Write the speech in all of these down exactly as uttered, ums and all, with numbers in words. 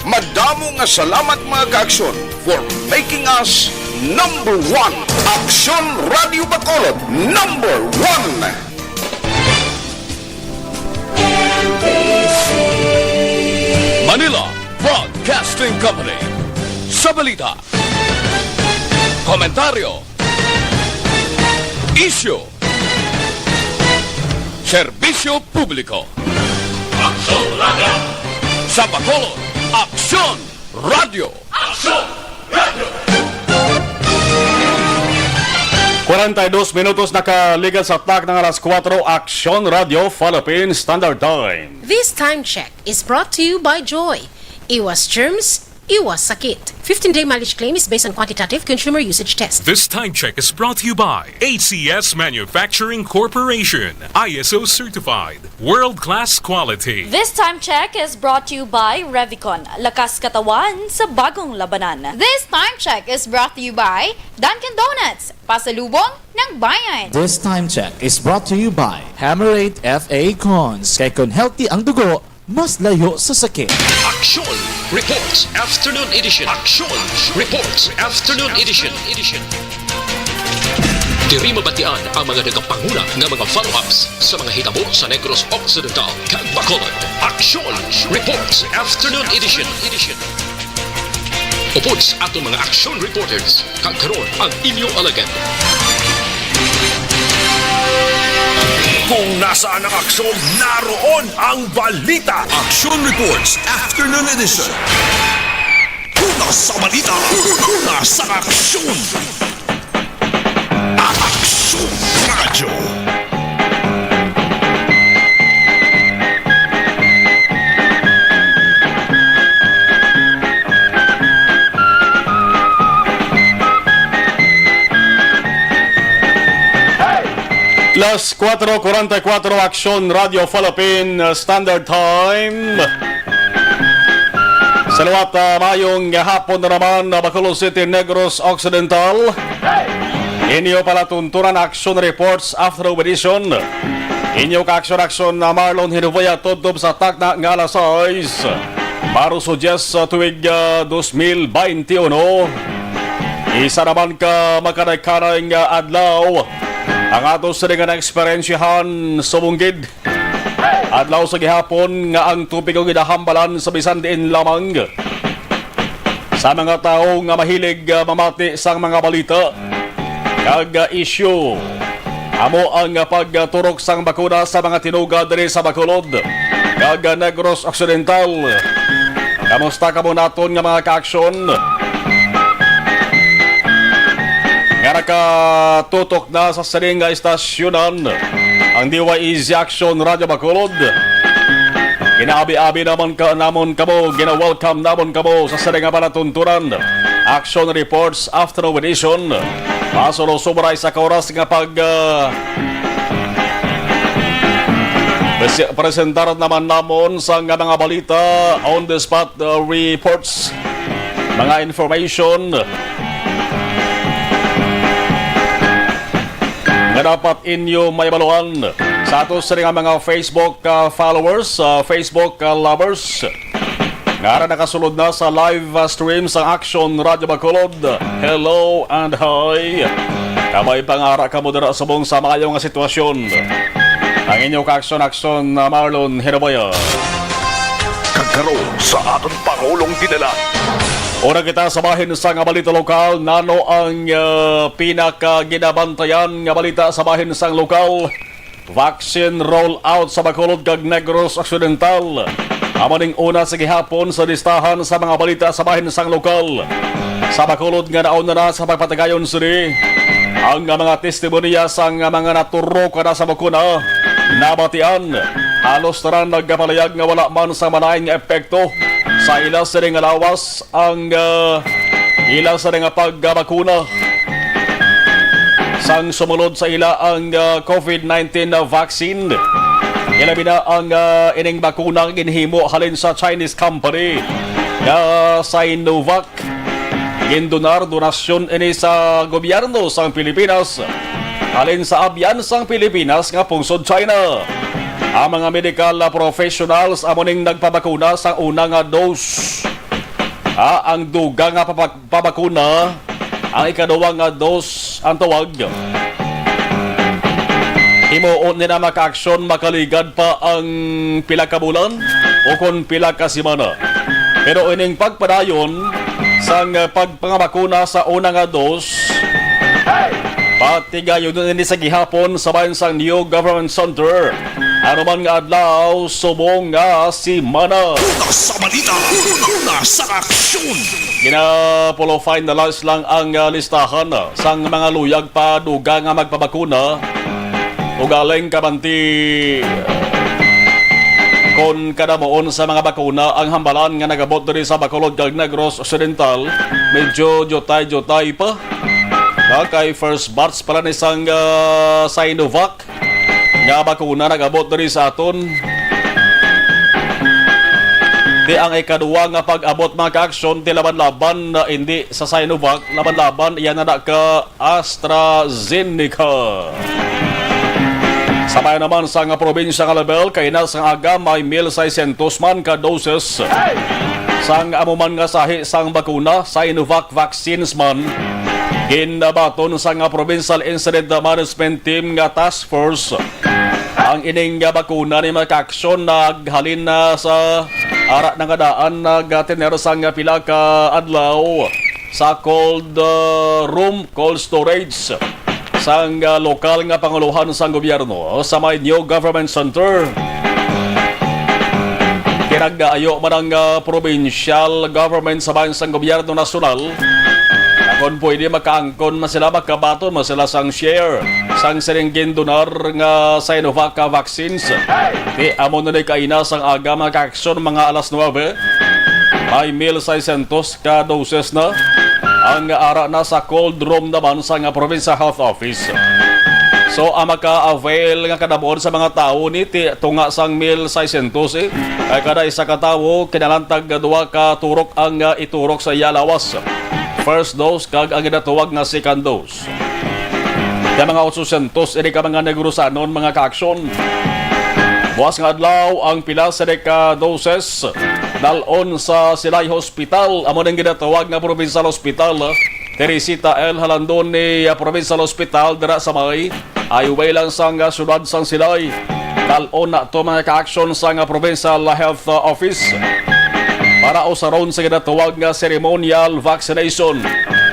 Madamo nga salamat, mga ka-Aksyon, for making us number one. Aksyon Radio Bacolod, number one. Manila Broadcasting Company. Sa balita, komentaryo, isyu, serbisyo publiko. Aksyon Radio. Sa Bacolod, Aksyon Radio. Aksyon Radio. Kwarenta y dos minutos nakaligal sa takna nga alas kuwatro, Aksyon Radio Philippine Standard Time. This time check is brought to you by Joy. Iwas germs, iwas sakit. Fifteen-day mileage claim is based on quantitative consumer usage test. This time check is brought to you by A C S Manufacturing Corporation, I S O certified, world-class quality. This time check is brought to you by Revicon, lakas katawan sa bagong labanan. This time check is brought to you by Dunkin' Donuts, pasalubong ng bayad. This time check is brought to you by Hammerade F A Cons. Kay kon healthy ang dugo, mas layo sa sakit. Aksyon Reports Afternoon Edition. Aksyon Reports Afternoon Edition. Diri mabatian ang mga nagapanguna nga mga follow-ups sa mga hitabo sa Negros Occidental kag Bacolod. Aksyon Reports Afternoon Edition. Upod sa aton mga aksyon reporters, kag karon ang inyo alagad. Kung nasaan ang aksyon, naroon ang balita. Aksyon Reports Afternoon Edition. Una sa balita, una sa aksyon. Aksyon Radyo. Las kuwatro kwarenta y kuwatro, Aksyon Radio Philippine Standard Time. Sa liwat, ah, mayong hapon na naman, ah, Bacolod City, Negros Occidental. Inyo palatuntunan, Action Reports Afternoon Edition. Inyo ka-aksyon-aksyon na Marlon Hinuboya, tubtob sa takna nga alas sais, Marso diyes, ah, tuig, ah, dos mil beinti uno. Isa naman ka makanay-kanay nga adlaw ang ato sini nga naeksperyensyahan subong gid. Adlaw sa gihapon nga ang topiko ginahambalan sa bisan diin lamang sa mga tawo nga mahilig, ah, mamati sang mga balita kag, ah, isyu. Amo ang, ah, pagturok sang bakuna sa mga tinuga diri sa Bacolod kag, ah, Negros Occidental. Kamusta kamo naton nga mga kaaksyon nga nakatutok na sa sining nga istasyonan, ang D Y E Z Action Radio Bacolod. Ginaabi-abi naman ka namon kamo, gina-welcome namon kamo sa sini nga palatuntunan. Action Reports Afternoon Edition. Masulusubra isa ka oras nga pag, ah, presi-, presentar naman namon sa nga mga balita on the spot, ah, reports, mga information nga dapat inyo mahibaluan sa ato sini nga mga Facebook, ah, followers, ah, Facebook, ah, lovers, nga ara nakasulod na sa live, ah, stream sa Action Radio Bacolod. Hello and hi. Kabay pa nga ara kamo dira subong sa maayo nga sitwasyon. Ang inyo ka-aksyon-aksyon na Marlon Hinaboya. Kag karon sa aton Pangulong Dinala. Una kita sa bahin sang balita lokal, nano ang, ah, pinakaginabantayan nga balita sa bahin sang lokal? Vaccine rollout sa Bacolod kag Negros Occidental. Amo ning una sa gihapon sa listahan sa mga balita sa bahin sang lokal. Sa Bacolod nga nauna na sa pagpatigayon sini, ang mga testimonya sang mga naturok na sa bakuna nabatian. Halos tanan nagapalihag nga wala man sa malain nga epekto sa ila sini nga lawas ang, ah, ila sa nga pagbakuna sang sumulod sa ila ang, ah, COVID nineteen na vaccine. Ilabi na ang, ah, ining bakuna ginhimo halin sa Chinese company nga Sinovac. Gindonar, donasyon ini sa gobyerno sang Pilipinas halin sa Abyan sang Pilipinas nga pungsod China. Ang mga medical professionals amo ning nagpabakuna sa una nga dose. Ah, ang dugang nga pabak-, pabakuna, ang ikaduwa nga dos ang tawag. Himuon nila makaaksyon makaligad pa ang pila ka bulan o kon pila ka semana. Pero ining pagpadayon sang pagpangabakuna sa una nga dos, patigayon ini sa gihapon sa bahin sang New Government Center. Ano man nga adlaw, subong nga semana. Una sa balita, una sa aksyon. Gina-full finalize lang ang, ah, listahan, ah, sang mga luyag pa dugang nga magpabakuna. Ugaling kabanti kon kadamuon sa mga bakuna ang hambalan nga nagabot diri sa Bacolod kag Negros Occidental, medyo diutay-diutay pa. Na kay first batch pala ni sang, ah, Sinovac nga bakuna nag-abot diri sa aton. Di ang ikaduwa nga pag-abot, mga kaaksyon, ti laban-laban na hindi sa Sinovac, laban-laban iya na na ka AstraZeneca. Sa bayan naman sang probinsya nga level, kay na sang aga may mil seiscientos man ka doses sang amo man nga sahi sang bakuna, Sinovac vaccines man. Ginabaton sang Provincial Incident Management Team nga task force ang ining nga bakuna ni makaaksyon naghalin na sa ara na nga daan nagtener sang pila ka adlaw sa cold, uh, room, cold storage sang, uh, lokal nga pangulohan sang gobyerno sa may New Government Center. Kinagdaayo man ang, uh, provincial government sa bahin sang gobyerno nasyonal. Kung pwede, makaangkon man sila, makabaton man sila sang share sang sining gindonar nga Sinovac vaccines. Ti amo na ni kaina sang aga, mga kaaksyon, mga alas nuebe. May mil seiscientos ka doses na ang ara na sa cold room naman sang Provincial Health Office. So, ang maka-avail nga kadamuon sa mga tawo ni ti tunga sang mil seiscientos, eh, kay kada isa ka tawo kinahanglan tag duha ka turok ang, ah, iturok sa iya lawas. First dose kag ang ginatawag nga second dose. Kay mga otsosentos ini ka mga Negrosanon, mga kaaksyon. Buwas nga adlaw ang pila sa deka doses dal-on sa Silay Hospital, amo ning ginatawag nga provincial hospital, Teresita L. Jalandoni, ah, Provincial Hospital dira sa may highway lang sang, ah, siyudad sang Silay. Dal-on na to, mga kaaksyon, sang, ah, Provincial Health, ah, Office para usaron sa ginatawag nga ceremonial vaccination.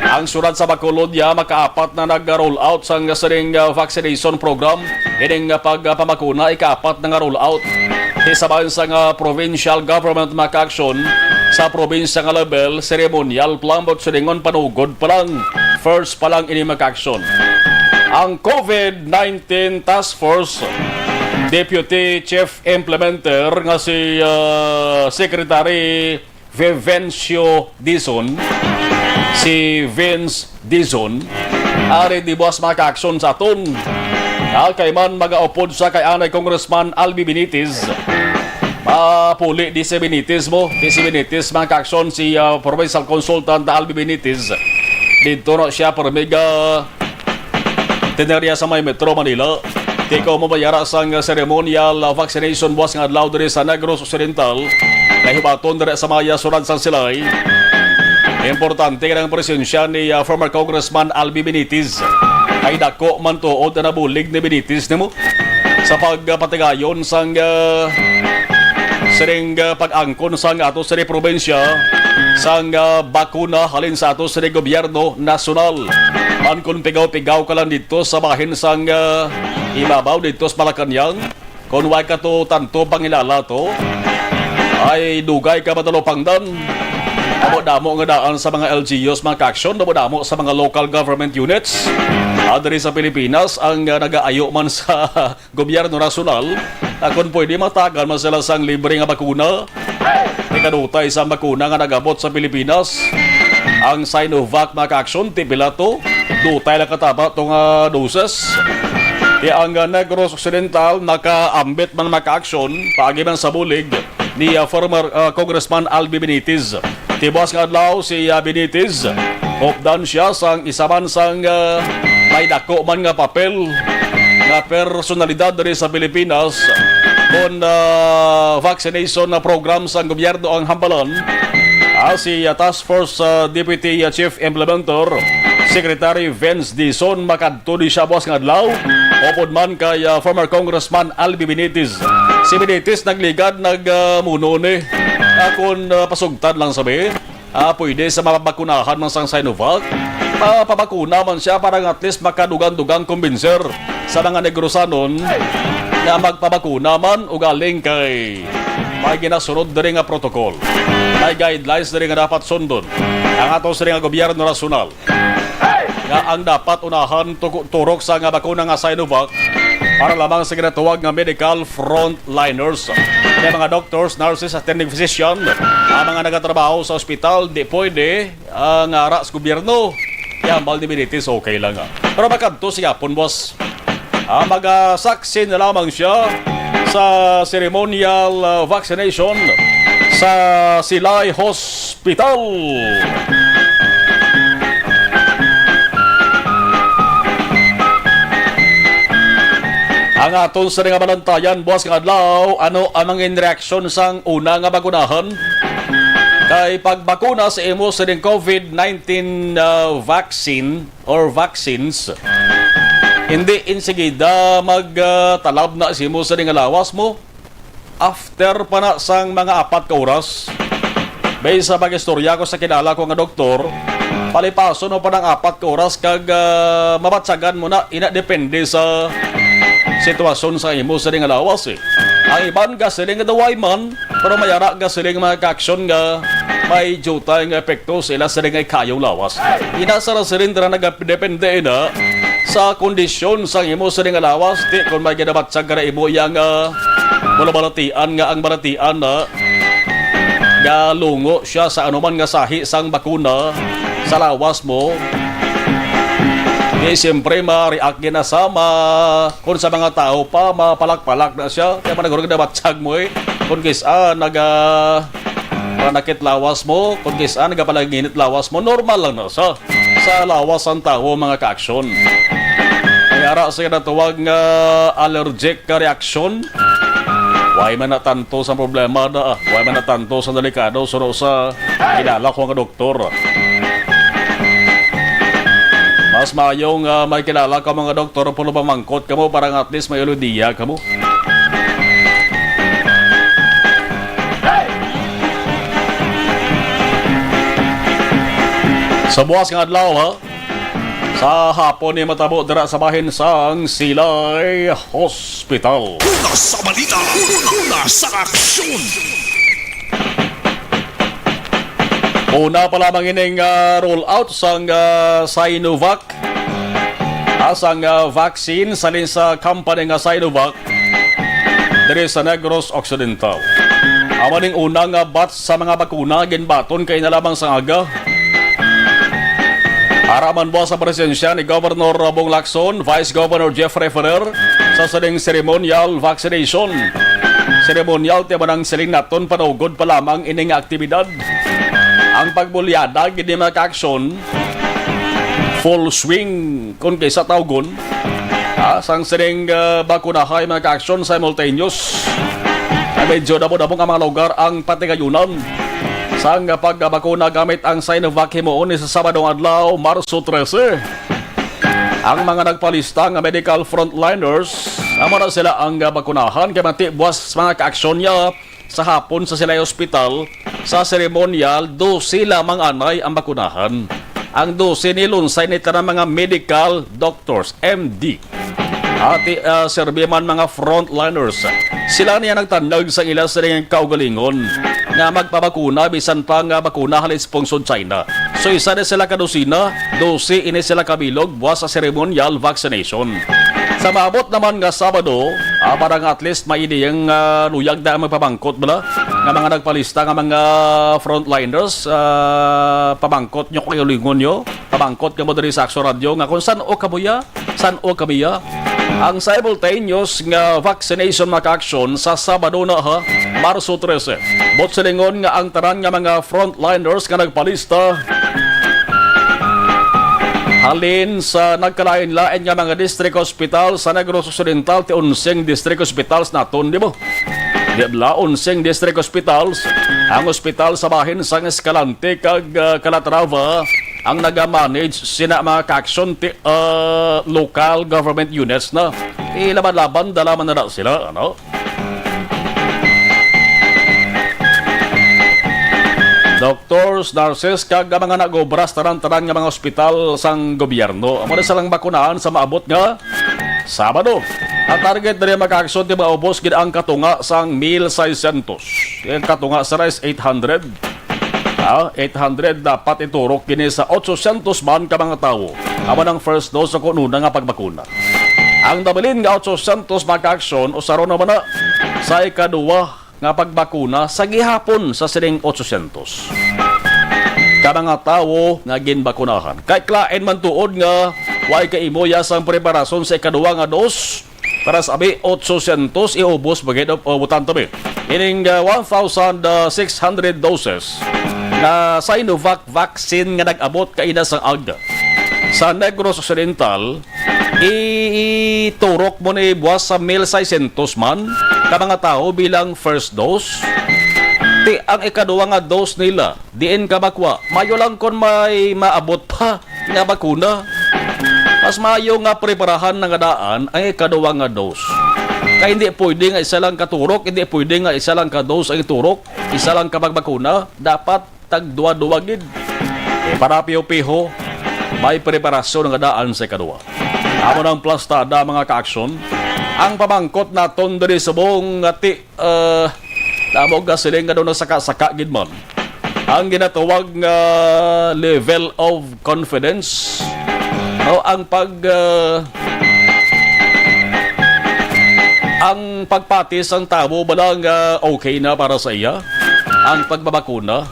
Ang siyudad sa Bacolod ya makaapat na nag-roll out sang sining, ah, vaccination program. Ining, ah, pagpamakuna ikaapat na nga roll out. Isa man sa nga provincial government makaaksyon sa probinsya nga level, ceremonial pa lang, but silingon panugod pa lang. First pa lang ini makaaksyon. Ang COVID nineteen Task Force Deputy Chief Implementer nga si, ah, Secretary Vivencio Dizon, si Vince Dizon, ari di buwas makaaksyon sa aton. Ah, kay man magaupod sa kay anay Congressman Albi Benitez. Mapuli di si Benitez mo, di si Benitez makaaksyon si, ah, provincial consultant na Albi Benitez. Dito na siya permiga Tenerya sa may Metro Manila. Tiko mo bayara sang ceremonial vaccination buwas nga adlaw diri sa Negros Occidental. Nahibaton diri sa Maya, Suran, San Silay. Importante ang presensya ni, ah, former Congressman Albi Benitez. Kay dako man tuod na nabulig ni Benitez nimo sa pagpatigayon sang, ah, sining, ah, pag-angkon sang ato sa probinsya sang, ah, bakuna halin sa ato sa gobyerno nasyonal. Man kon pigaw-pigaw ka lang dito sa bahin sang, ah, ibabaw dito sa Malacañang, kon way ka to tanto pangilala to, ay dugay ka matalupangdan. Damo-damo nga daan sa mga L G Us, mga kaaksyon, damo-damo sa mga local government units, ah, diri sa Pilipinas ang, ah, nagaayo man sa gobyerno nasyonal, ah, kon pwede, matagan man sila sang libre nga bakuna. Ikadutay sa bakuna nga nagabot sa Pilipinas, ang Sinovac, mga kaaksyon, ti pila to? Dutay lang kataba to nga doses. Ti ang, ah, Negros Occidental nakaambit man, mga kaaksyon, paagi man sa bulig ni, ah, former, ah, Congressman Albi Benitez. Ti buwas nga adlaw si, ah, Benitez, updan siya sang isa man sang, ah, may dako man nga papel nga personalidad diri sa Pilipinas kon, ah, vaccination na program sang gobyerno ang hambalan. Ah, si, ah, Task Force, ah, Deputy, ah, Chief Implementer, Secretary Vince Dizon, makadto di siya buwas nga adlaw. Upod man kay, ah, former Congressman Albi Benitez. Si Benitez nagligad, nag, ah, muno ni. Ah, kung, ah, pasugtan lang sabi, ah, pwede sa mapabakunahan man sang Sinovac. Ah, pabakuna man siya para nga at least makadugang-dugang kumbinser sa mga Negrosanon nga magpabakuna man, ugaling kay may ginasunod diri nga protocol. May guidelines diri nga dapat sundon ang ato sini nga gobyerno nasyonal, nga ang dapat unahan tuku-, turok sa nga bakuna nga Sinovac para lamang sa ginatawag nga medical frontliners. Kay mga doctors, nurses, attending physician, ang mga nagatrabaho sa ospital, di pwede, ah, nga ara sa gobyerno. Kaya hambal ni Benitez, okay lang, ah. Pero makadto siya pon, boss. Ah, magasaksin na lamang siya sa ceremonial, ah, vaccination sa Silay Hospital. Ang aton sa nga balantayan buwas nga adlaw, ano ang mga reaksyon sang una nga bakunahan? Kay pagbakuna sa imo sa ning covid nineteen, ah, vaccine, or vaccines, hindi insigida mag, ah, talab na simo sa nga lawas mo. After pa na sang mga apat ka oras, based sa pag-istorya ko sa kilala ko nga doktor, palipason mo pa ng apat ka oras kag, ah, mabatsagan mo na, ina depende sa sitwasyon sa imo sa nga lawas, eh. Ang iban gasiling nga daw way man, pero may ara gasiling mga kaaksyon nga may diutay nga epekto sa ila siling nga ikayong lawas. Ina sa rasiling dira nagdepende na sa kondisyon sang imo siling nga lawas, di kon may ginabatsag ka na imo iyang, ah, wala balatian nga ang balatian na nga lungo siya sa anuman nga sahi sang bakuna sa lawas mo. Di siyempre ma-react gid na sa ma-, kung sa mga tao pa, mapalak-palak na siya. Kaya managurog na batsag mo, eh. Kung kis-a, naga-, panakit lawas mo, kung kis-a, nagapalaginit lawas mo, normal lang na sa, sa lawas ang tao, mga kaaksyon. May ara sa ginatawag nga allergic ka reaksyon. Way man na tanto sa problema na, ah. Way man na tanto sa delikado, suno sa kilala ko nga doktor. Mas maayo nga may kilala ka mga doktor, pulo mamangkot kamo para nga at least may idea kamo. Sa buwas nga adlaw, ha? Sa hapon ni matabo dira sa bahin sang Silay Hospital. Una sa balita, una sa aksyon. Una pa lamang ining, ah, roll out sang, ah, Sinovac. Ah, sang, ah, vaccine sa lin-, sa company nga Sinovac diri sa Negros Occidental. Amo ning una nga batch sa mga bakuna ginbaton kay na lamang sang aga. Ara man buwas sa presensya ni Governor Bong Lacson, Vice Governor Jeffrey Ferrer sa sining ceremonial vaccination. Ceremonial, ti man ang siling naton, panugod pa lamang ini nga aktibidad. Ang pagbulyada gid ni mga kaaksyon, full swing, kung kisa tawgon, ah, sang sining, ah, bakunahay mga kaaksyon simultaneous. Ay medyo damo-damo nga mga lugar ang patigayunan sang pagbakuna gamit ang Sinovac himuon ni sa Sabado nga adlaw, Marso trese. Ang mga nagpalista nga medical frontliners, amo na sila ang, ah, bakunahan kay mati buwas mga kaaksyon niya sa hapon sa Silay Hospital sa seremonyal, dose lamang anay ang bakunahan. Ang dose ni lunsay ni tanan mga medical doctors, M D. Ati, ah, serbi man mga frontliners. Sila niya nagtanyag sa ila sa kaugalingon nga magpabakuna bisan pa nga bakuna halin sa pungsod China. So, isa na sila ka dosina, dose ini sila kabilog buwas sa ceremonial vaccination. Sa maabot naman nga Sabado, ah, para nga at least may ideyang, ah, luyag na ang magpabangkot bala nga mga nagpalista nga mga frontliners, ah, pabangkot nyo kung iulingon nyo, pabangkot kamo diri sa Akso Radio nga kung san-o kamo ya, san-o kami ya. Ang simultaneous nga vaccination makaaksyon sa Sabado na, ha, Marso trese. Buot silingon nga ang tanan nga mga frontliners nga nagpalista halin sa nagkalain-lain nga mga district hospital sa Negros Occidental, ti unseng district hospitals naton, di ba? Di bala, unsing district hospitals, ang ospital sa bahin sang Escalante kag, ah, Calatrava ang nagamanage sina mga kaaksyon ti, ah, local government units na. Ilaban-laban, dala man na sila, ano? Doctors, nurses, kag ang mga nag-obra sa tanan-tanan nga mga ospital sang gobyerno. Amo na silang bakunahan sa maabot nga Sabado. Ang target diri, mga kaaksyon, ti maubos gid ang katunga sang mil seiscientos. Ang katunga sa rice, eight hundred. Ah, eight hundred dapat iturok gini sa otsosyentos man ka mga tawo. Amo nang first dose sa kununa nga pagbakuna. Ang nabilin nga otsosyentos, mga kaaksyon, usaron naman na sa ikaduwa nga pagbakuna sa gihapon sa sining otsosyentos ka mga tawo nga ginbakunahan. Kay klain man tuod nga way kaimo ya sang preparasyon sa ikaduwa nga dos, para sa abi, otsosyentos iubos pa gid, o, butang tabi. Ining, ah, one thousand six hundred doses na Sinovac vaccine nga nag-abot kaina sang aga sa Negros Occidental, i-, iturok mo ni buwas sa mil seiscientos man ka mga tawo bilang first dose. Ti ang ikaduwa nga dose nila, diin ka makwa? Mayo lang kon may maabot pa nga bakuna. Mas maayo nga preparahan na nga daan ang ikaduwa nga dose. Kay hindi pwede nga isa lang ka turok, hindi pwede nga isa lang ka dose ang iturok, isa lang ka magbakuna. Dapat tagduwa-duwa gid. E, para piho-piho, may preparasyon nga daan sa ikaduwa. Amo nang plastada, mga kaaksyon, ang pamangkot naton diri subong nga ti, eh, namo gasiling nga daw nasaka-saka gid man ang ginatawag nga level of confidence, o ang pag, eh, ang pagpati sang tawo bala nga okay na para sa iya ang pagbabakuna.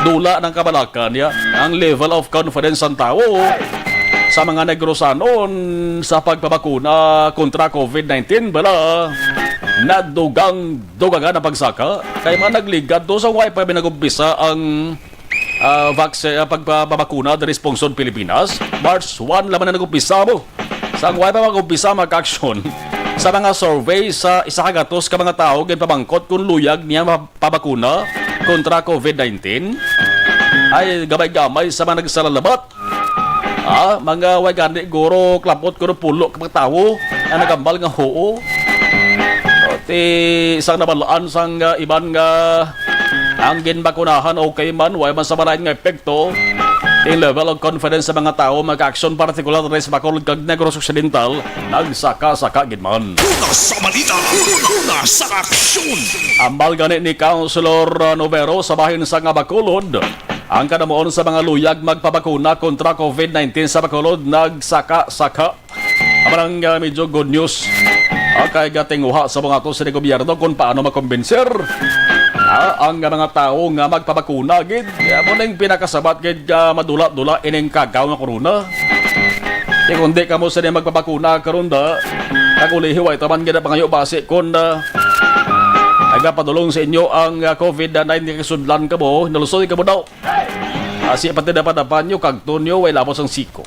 Dula ng kabalakan niya ang level of confidence sang tawo sa mga Negrosanon sa pagpabakuna kontra covid nineteen. Bala, nadugang-dugangan ang pagsaka kay mga nagligad to sa way pa nag-umpisa ang, ah, vaccine, ah, pagpabakuna diri sa pungsod Pilipinas. March one lamang na nag-umpisa mo. Sa way pa mag-umpisa, mga kaaksyon, sa mga survey sa isa ka gatos ka mga tawo ginpamangkot kung luyag niya mapabakuna kontra covid nineteen, ay gamay-gamay sa mga nagsalalabat. Ah, mga way gani guro, klapot, guro, pulo ka mga tawo ang nagambal nga huo. O, ti isang nabalaan sang, ah, iban nga ang ginbakunahan okay man, way man sa malain nga epekto. Ang level of confidence sa mga tawo, mga kaaksyon, partikular diri sa Bacolod kag Negros Occidental, nagsaka-saka gid man. Una sa balita, una sa aksyon. Ambal gani ni Councilor, uh, Novero sa bahin sa nga Bacolod, ang kanamuon sa mga luyag magpabakuna kontra covid nineteen sa Bacolod nagsaka-saka. Amo nang, ah, medyo good news. Ah, kay gatinguha sa mga to sa gobyerno kung paano makumbinser, ah, ang mga tawo nga magpabakuna gid. Kaya mo ning pinakasabat gid, ah, madula-dula ining kagaw nga corona. Kay kung di kamo sini magpabakuna karon da, kag ulihi way taman gid ang pangayo basi kung, ah, nagapadulong sa inyo ang, ah, covid nineteen, kasudlan kamo, nalusoy kamo daw. Asi pati dapat dapan nyo kag tunyo way labos ang siko.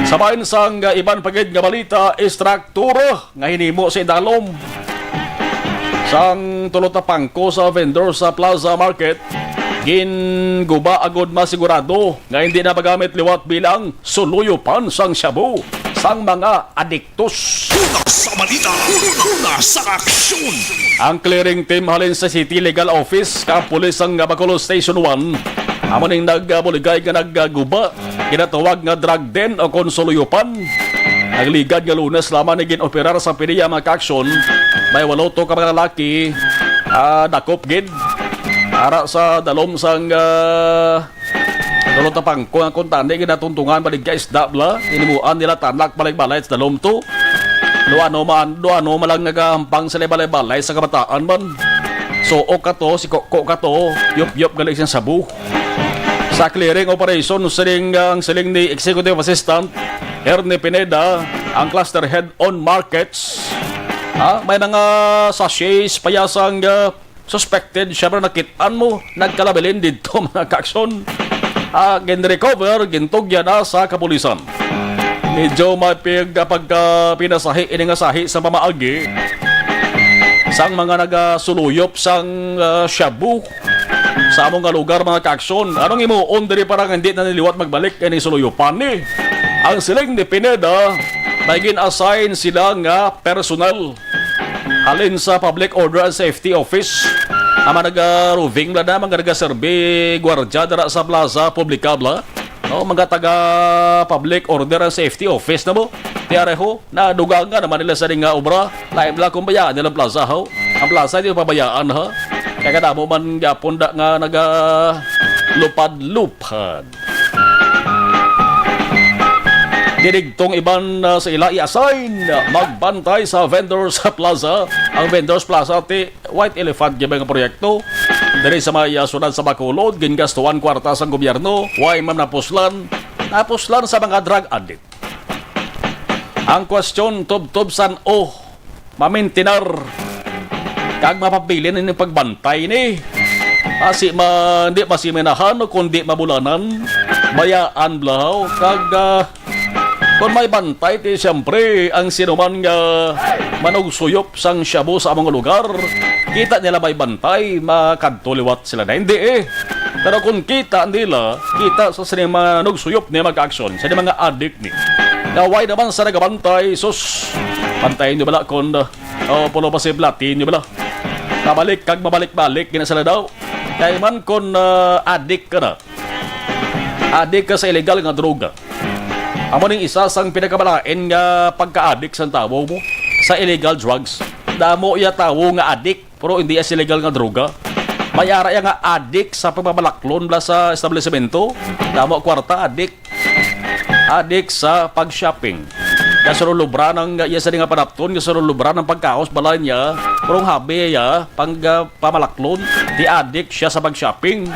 Sa bahin sang, ah, iban pa gid nga balita, istruktura nga hinimo sa idalom sang tulo ta pangko sa vendor sa Plaza Market, ginguba agud masigurado nga hindi na magamit liwat bilang suluyopan sang shabu sang mga adiktos. Una sa balita, una sa aksyon. Ang clearing team halin sa City Legal Office kag pulis sang Bacolod Station one amo ning nagbuligay nga nagguba, ginatawag nga drug den o kon suluyopan. Nagligad nga Lunes lamang ni gin-operar sa P D E A, mga kaaksyon. May walo to ka mga lalaki, ah, dakop gid ara sa dalom sang, ah, Tulo ta pangko ang kuntani, ginatuntungan baligya isda bala. Inimuan nila tanak balay-balay sa dalom to. Do ano man, do ano man lang nagahampang sila balay-balay sa kabataan man. Suok ka to, si Koko ka to, yup-yup gali siyang sabu. Sa clearing operation, siling, ang siling ni Executive Assistant Ernie Pineda, ang cluster head on markets. Ha? May mga sachets, payasang, ah, suspected, syempre, nakit-an mo, nagkalabilin didto, mga kaaksyon. Ah, gin-recover, gintugyan na sa kapulisan. Medyo may pig-, pagka pinasahi ini nga sahi sa pamaagi sang mga nagasuluyop sang, ah, shabu sa among nga lugar, mga kaaksyon. Anong himuon diri para nga hindi na nila liwat magbalik kay suluyupan ni? Ang siling ni Pineda, may gin-assign sila nga personal halin sa Public Order and Safety Office. Ang mga naga-roving bala na, mga nagaserbi gwardiya dira sa plaza publika bala. No, mga taga Public Order and Safety Office na mo. Ti areho, nadugangan naman nila sa nga obra. Lain lang kung bayaan nilang plaza, ho. Ang plaza, di pabayaan, ha. Kaya kadamo man gyapon da nga nagalupad-lupad. Didigtong iban, ah, sa ila i-assign magbantay sa vendors plaza. Ang vendors plaza ti White Elephant gyud nga proyekto diri sa may, ah, syudad sa Bacolod, gingastuhan kwarta sang gobyerno, way man napuslan, napuslan sa mga drug addict. Ang kwestiyon, tubtob san-o mamintinar kag mapabilin ini pagbantay ni? Asi ma, hindi masiminahan o kundi mabulanan, bayaan bala, kag, ah, kung may bantay, ti siyempre, ang sinuman nga manugsuyop sang shabu sa among lugar, kita nila may bantay, makadto liwat sila na. Hindi, eh. Pero kung kita nila, kita sa sini manugsuyop ni, mga kaaksyon, sa mga adik ni. Kaway naman sa nagabantay, sus, bantayan nyo bala kung, oh, pulo pa si platin nyo bala. Mabalik kag mabalik-balik, gina sila daw. Kay man kung, ah, adik ka na, adik ka sa illegal nga droga. Amo ning isa sang pinakamalain nga pagka-adik sang tawo mo sa illegal drugs. Damo iya tawo nga adik, pero hindi iya sa illegal nga droga. May ara iya nga adik sa pagpabalaklon bala sa establisemento. Damo kwarta, adik. Adik sa pag-shopping. Kasululubra ng iya sa nga panapton, kasululubra ng pagkaos balay niya, pero ang habi iya, pang, ah, pamalaklon, di adik siya sa pag-shopping.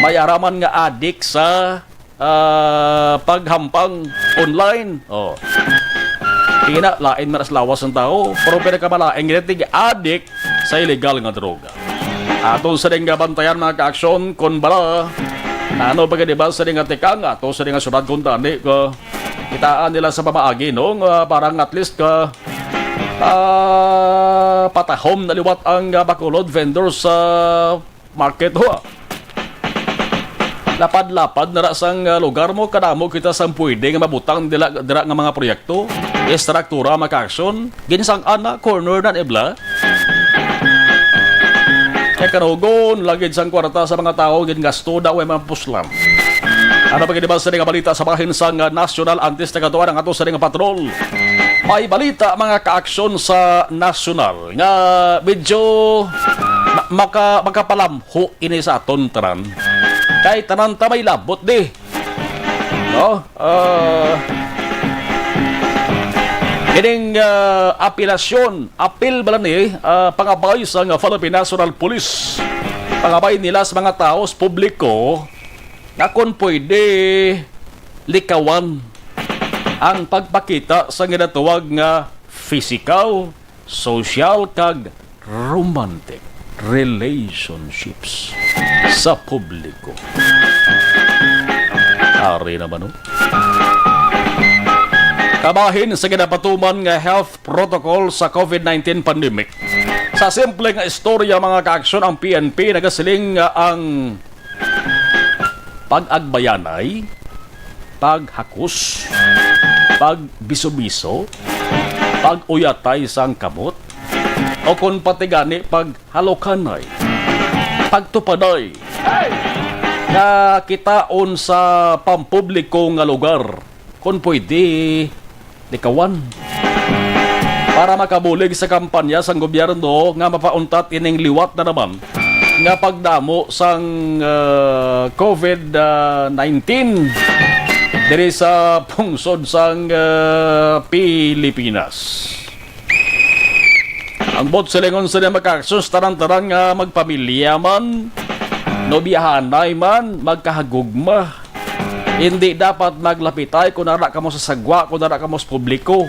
May ara man nga adik sa, ah, paghampang online. Oh. Ina, lain man as lawas ng tao, pero pinakamalain gid tig adik sa illegal nga droga. Aton sa ding bantayan, mga kaaksyon, kon bala, ano pa gid ba sa ding atikang, ato sa ding syudad kung tani, ka, kitaan nila sa pamaagi, no? Nga parang at least ka, ah, patahom na liwat ang, ah, Bacolod vendors sa market, ho. Lapad-lapad na ra sang, ah, lugar mo, kadamo kita sang pwede nga mabutang dila, dira nga mga proyekto, estruktura, mga kaaksyon, ginsang-an na, corner na nibla. Kay kanugon, lagid sang kwarta sa mga tawo, gingasto daw ay mga puslan. Ano pa gid ba sa nga balita sa bahin sang, ah, nasyonal antes na katuan ang ato sa nga patrol? May balita, mga kaaksyon, sa nasyonal nga medyo ma-, maka-, makapalamho ini sa aton tanan. Kay tanan ta may labot di. No? Ah, ining, ah, apelasyon, apil bala ni, ah, pangabay sang Philippine National Police. Pangabay nila sa mga tawo, sa publiko, nga kon pwede likawan ang pagpakita sa ginatawag nga physical, social, kag romantic relationships sa publiko. Ari naman, no? Kabahin sa ginapatuman nga health protocol sa COVID nineteen pandemic. Sa simple nga istorya, mga kaaksyon, ang P N P nagasiling nga ang pag-agbayanay, paghakus, pagbiso-biso, pag-uyatay sang kamot, o kon pati gani paghalukanay, pagtupaday, nga kitaon sa pampubliko nga lugar, kon pwede, likawan para makabulig sa kampanya sang gobyerno nga mapauntat ining liwat na naman nga pagdamo sang, ah, COVID nineteen diri sa pungsod sang, ah, Pilipinas. Ang buot silingon sa mga kaaksyon, tanan-tanan nga magpamilya man, nobiyahanay man, magkahagugma. Hindi dapat maglapitay kung ara kamo sa sagwa, kung ara kamo sa publiko.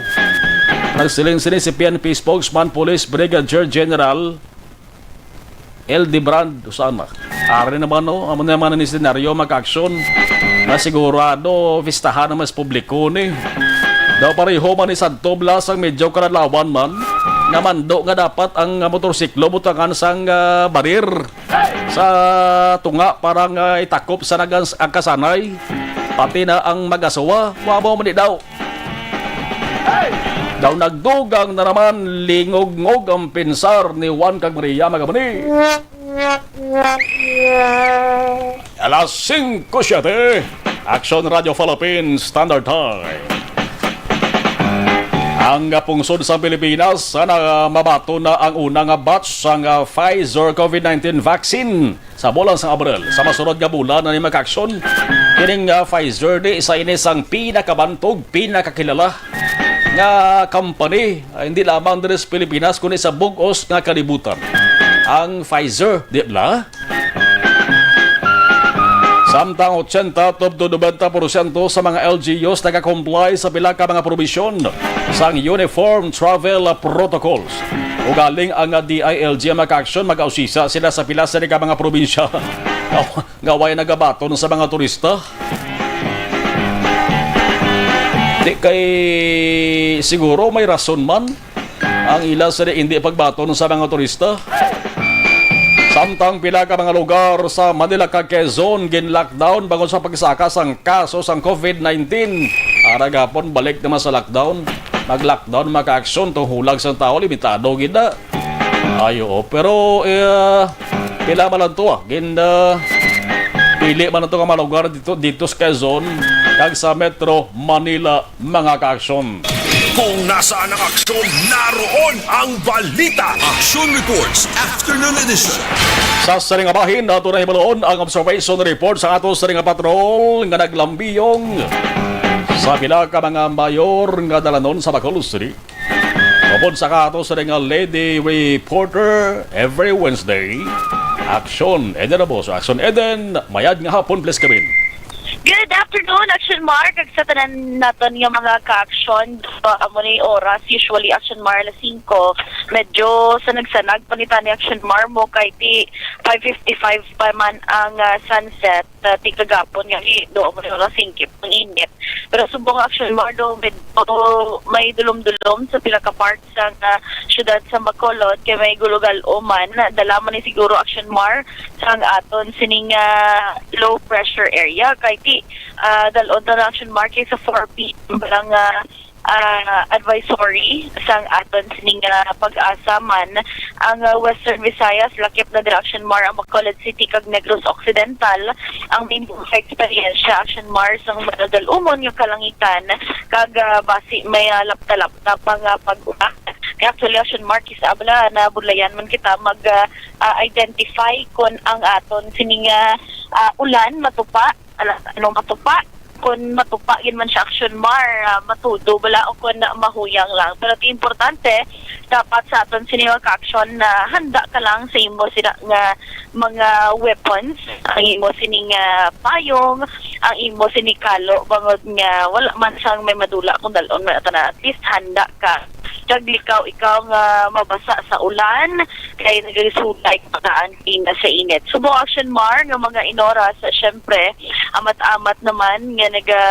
Nagsiling sini si P N P spokesman Police Brigadier General L D Brand Usana. Ari naman, no, amo naman ni senaryo, mga kaaksyon, na sigurado pistahan naman sa publiko ni. Daw pareho man ni sadto bala sang medyo kaladlawan man. nga mando nga dapat ang, ah, motorsiklo butangan sang, ah, barir sa tunga para nga itakop sa nagas-, ang kasanay, pati na ang mag-asawa, wa mo man daw. Daw nagdugang na naman, lingog-ngog ang pinsar ni Juan kag Maria, mga muni. Alas singko siyete, Action Radio Philippines Standard Time. Ang pungsod sa Pilipinas, sana mabaton na ang una nga batch sang, ah, Pfizer COVID nineteen vaccine sa bulan sang Abril. Sa masunod nga bulan na ni, mga ka-aksyon, kining, ah, Pfizer di isa ini sang pinakabantog, pinakakilala nga company, ah, hindi lamang diri sa Pilipinas, kundi sa bug-os nga kalibutan. Ang Pfizer, di ba? Samtang ochenta tubto nobenta porsyento sa mga L G Us nagakomply sa pila ka mga probisyon sang Uniform Travel Protocols. Ugaling ang D I L G ang maka-aksyon, mag-ausisa sila sa pila sa ka mga probinsya nga way nagabaton sa mga turista. Di kay siguro may rason man ang ila sa hindi pagbaton sa mga turista. Samtang pila ka mga lugar sa Manila kag Quezon gin-lockdown bangod sa pagsaka sang kaso sang COVID nineteen. Ara gapon, balik naman sa lockdown. Mag-lockdown, maka-aksyon, tong hulag sang tao, limitado gid na. Ay, oo. Pero, eh, pila man lang to, ah. Gin, ah, pili man lang to nga mga lugar dito, dito sa Quezon, kag sa Metro Manila, mga ka-aksyon. Kung nasaan ang aksyon, naroon ang balita. Action Reports, Afternoon Edition. Sa sining nga bahin, ato na himuloon ang observation report sa ato sining nga patrol nga naglambiyong sa pila ka mga mayor nga dalanon sa Bacolod City. Upod sa kato sa nga lady reporter every Wednesday, Action Eden Aboso. Action Eden, mayad nga hapon, please come in. Good afternoon, Action Mar, kag sa tanan naton nga mga ka-aksyon. Amo ni oras, usually, Action Mar, alas singko. Medyo sa nagsanag pa ni tani, Action Mar, mo kay ti five fifty-five pa man ang, ah, sunset. Sa ti kagapon nga, eh, do mo na singkip ang init. Pero subong, Action Mar, do, medyo may dulom-dulom sa pila ka part sang, ah, syudad sa Bacolod, kay may gulugal uman. Dala man ni siguro, Action Mar, sang aton sining, ah, low pressure area. Kay ti, ah, dalon ta na, Action Mar, kay sa four P M pa lang, ah, ah, advisory sang aton sining, ah, PAGASA man ang, ah, Western Visayas, lakip na dira, Action Mar, ang Bacolod City kag Negros Occidental ang may mga eksperyensya, Action Mar, sang madadalumon nga kalangitan kag, ah, basi may, ah, lapta-lapta pa nga pag-ulan. Kaya actually, Action Mar, kis-a bala nabudlayan man kita mag, ah, ah, identify kon ang aton sining, ah, ah, ulan matupa, ala, ano, matupa. Kon matupa gid man siya, Action Mar, ah, matudo bala o kon mahuyang lang. Pero ti importante, dapat sa aton sini nga ka-aksyon na handa ka lang sa imo sina nga mga weapons, ang imo sini nga payong, ang imo sini kalo, bangod nga wala man sang may madula kung dalon man, at na, at least handa ka. Kag likaw ikaw nga mabasa sa ulan, kay nagasulay ka daan kina sa init. Subong, Action Mar, nga mga inoras, syempre, amat-amat naman nga naga,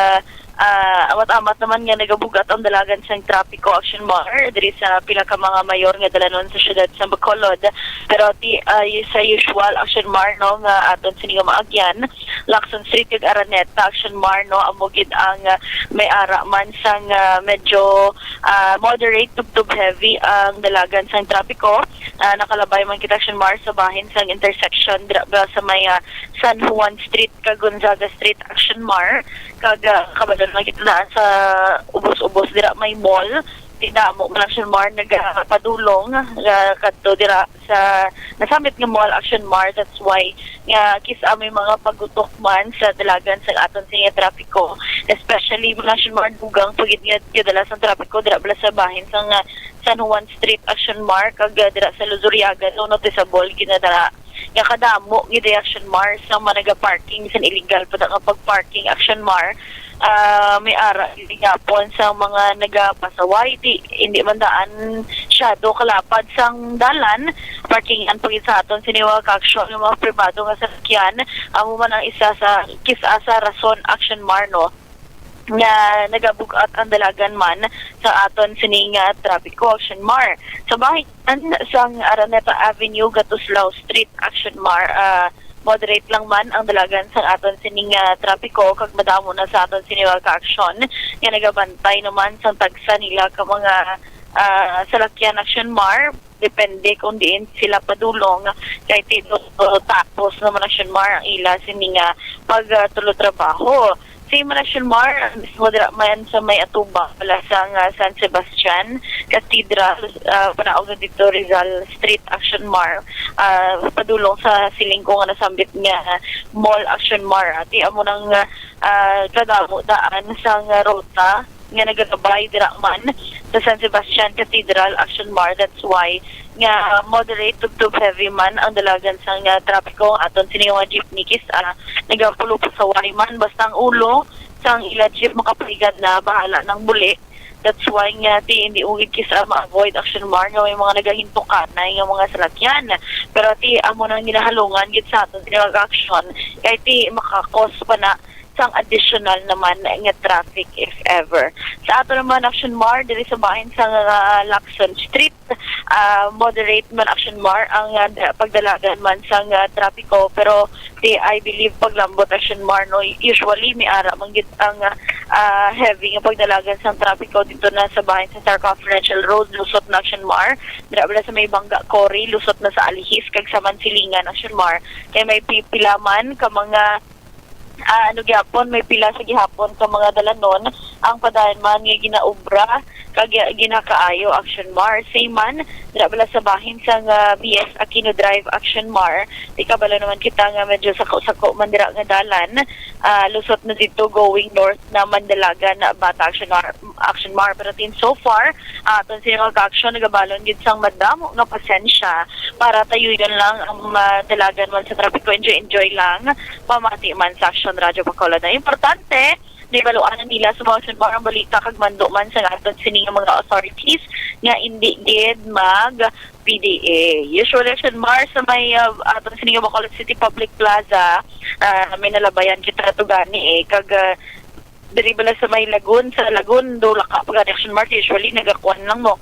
ah, amat-amat naman nga nagabugat ang dalagan sang trapiko, Action Mar, diri sa pila ka mga mayor nga dalanon sa siyudad sa Bacolod. Pero ti, ah, y-, sa usual, Action Mar, no, nga aton sini nga maagyan, Lacson Street kag Araneta, Action Mar, no, amo gid ang, ah, may ara man sang, ah, medyo, ah, moderate tubtob heavy ang dalagan sang trapiko. Ah, nakalabay man kita, Action Mar, sa bahin sang intersection dira ba sa may, ah, San Juan Street kag Gonzaga Street, Action Mar, kag, ah, kabalo man kita daan sa ubos-ubos dira may mall. Ti damo man, Action Mar, nagapadulong, ah, kadto dira sa nasamit nga mall, Action Mar. That's why nga kis-a may mga pagutok man sa dalagan sa aton sa nga trapiko, especially man, Action Mar, dugang pa gid nga kadala sang trapiko dira bala sa bahin sang, ah, San Juan Street, Action Mar, kag, ah, dira sa Luzuriaga, no, noticeable gid na dala nga kadamo gid, Action Mar, sa mga naga-parking, sa illegal pa nga pag-parking, Action Mar. Ah, may ara gid gihapon sa mga nagapasaway, ti hindi man daan siyado kalapad sang dalan, parkingan pa gid sa aton sini nga ka-aksyon nga mga pribado nga salakyan. Amo man ang isa sa kis-a sa rason, Action Mar, no, nga nagabug-at ang dalagan man sa aton sini nga trapiko, Action Mar. Sa bahin sang Araneta Avenue, Gatuslao Street, Action Mar, ah, moderate lang man ang dalagan sa aton sini nga trapiko, kag madamo na sa aton sini nga ka-aksyon nga nagabantay naman sang tagsa nila ka mga, ah, salakyan, Action Mar. Depende kung diin sila padulong, kay ti-, tapos naman, Action Mar, ang ila sini nga pagtulotrabaho. Same man, Action Mar, ang mismo dira man sa may atubang pala sang, ah, San Sebastian Cathedral, ah, panaog na dito Rizal Street, Action Mar, ah, padulong sa siling ko nga nasambit nga mall, Action Mar. Ati amo nang, ah, kadamo daan sang ruta nga nagalabay dira man sa San Sebastian Cathedral, Action Mar. That's why nga moderate to, to heavy man ang dalagan sang, ah, trapiko. Aton sini nga jeepney kis, ah, nagapulupasaway man, basta ang ulo sang ila jeep makapaligad na, bahala nang buli. That's why nga ti hindi ugid kis, ah, ma-avoid, Action Mar, nga may mga nagahintukanay nga mga salakyan. Pero ti amo nang ginahalungan gid sa aton sini nga aksyon, kay ti maka-cause pa na sang additional naman nga traffic if ever. Sa ato naman, Action Mar, diri sa bahin sa, ah, Lacson Street, ah, moderate man, Action Mar, ang, ah, da-, pagdalagan man sang, ah, trapiko, pero ti, I believe, paglambot, Action Mar, no, usually may ara man gid ang, ah, ah, heavy nga pagdalagan sang trapiko dito na sa bahin sa Star Confidential Road, lusot na, Action Mar, dira bala sa may Bangga Quarry, lusot na sa Alihis kag sa Mansilingan, Action Mar, kay may pi-, pila man ka mga, ah, ano gyapon, may pila sa gihapon ka mga dalanon ang padayon man nga ginaobra kag gi-, ginakaayo, Action Mar. Same man, dira bala sa bahin sang, ah, B S Aquino Drive, Action Mar. Di kabalo naman kita nga medyo sako-sako man dira nga dalan. Ah, lusot na dito going north na Mandalagan na Bata, Action Mar, Action Mar. Pero tin so far, ah, aton sini nga ka-aksyon nagabalon gid sang madamo nga pasensya para tayuyon lang ang, ah, dalagan man sa trapiko. Enjoy, enjoy lang. Pamati man sa Action Radyo Bacolod. Ang importante, nahibaluan na nila sa mga sundang balita kag mando man sa aton sini nga mga authorities nga indi gid mag P D A. Usually, Action Mar, sa may, ah, aton sini nga Bacolod City Public Plaza, ah, may nalabayan kita to gani, eh, kag, ah, diri bala sa may Lagun, sa Lagun, do laka pa gani, Action Mar, usually nagakuan lang mo,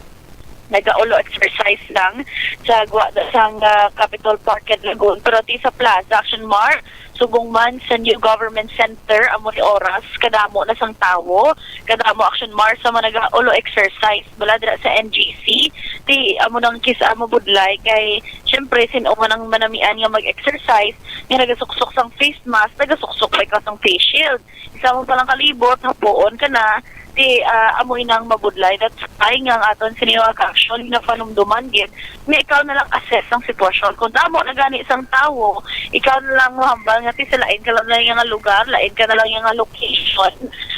nagaulo exercise lang sa gwa sang, ah, Capitol Park and Lagun. Pero ti sa Plaza, Action Mar, subong man sa New Government Center, amo ni oras kadamo na sang tawo, kadamo, Action Mar, sa mga nagaulo exercise bala dira sa N G C. Ti amo nang kis-a mabudlay kay, syempre, sin-o man ang manamian nga mag-exercise nga nagasuksok sang face mask, nagasuksok pa ikaw sang face shield. Isa mo palang kalibot, hapuon ka na, ti, ah, amo inang mabudlay. That's why nga ang aton sini nga ka-aksyon, ginapanumduman gid nga ikaw na lang assess ang sitwasyon. Kung damo na gani sang tawo, ikaw na lang mohambal nga ti sa lain ka lang, lang nga lugar, lain ka na lang nga location,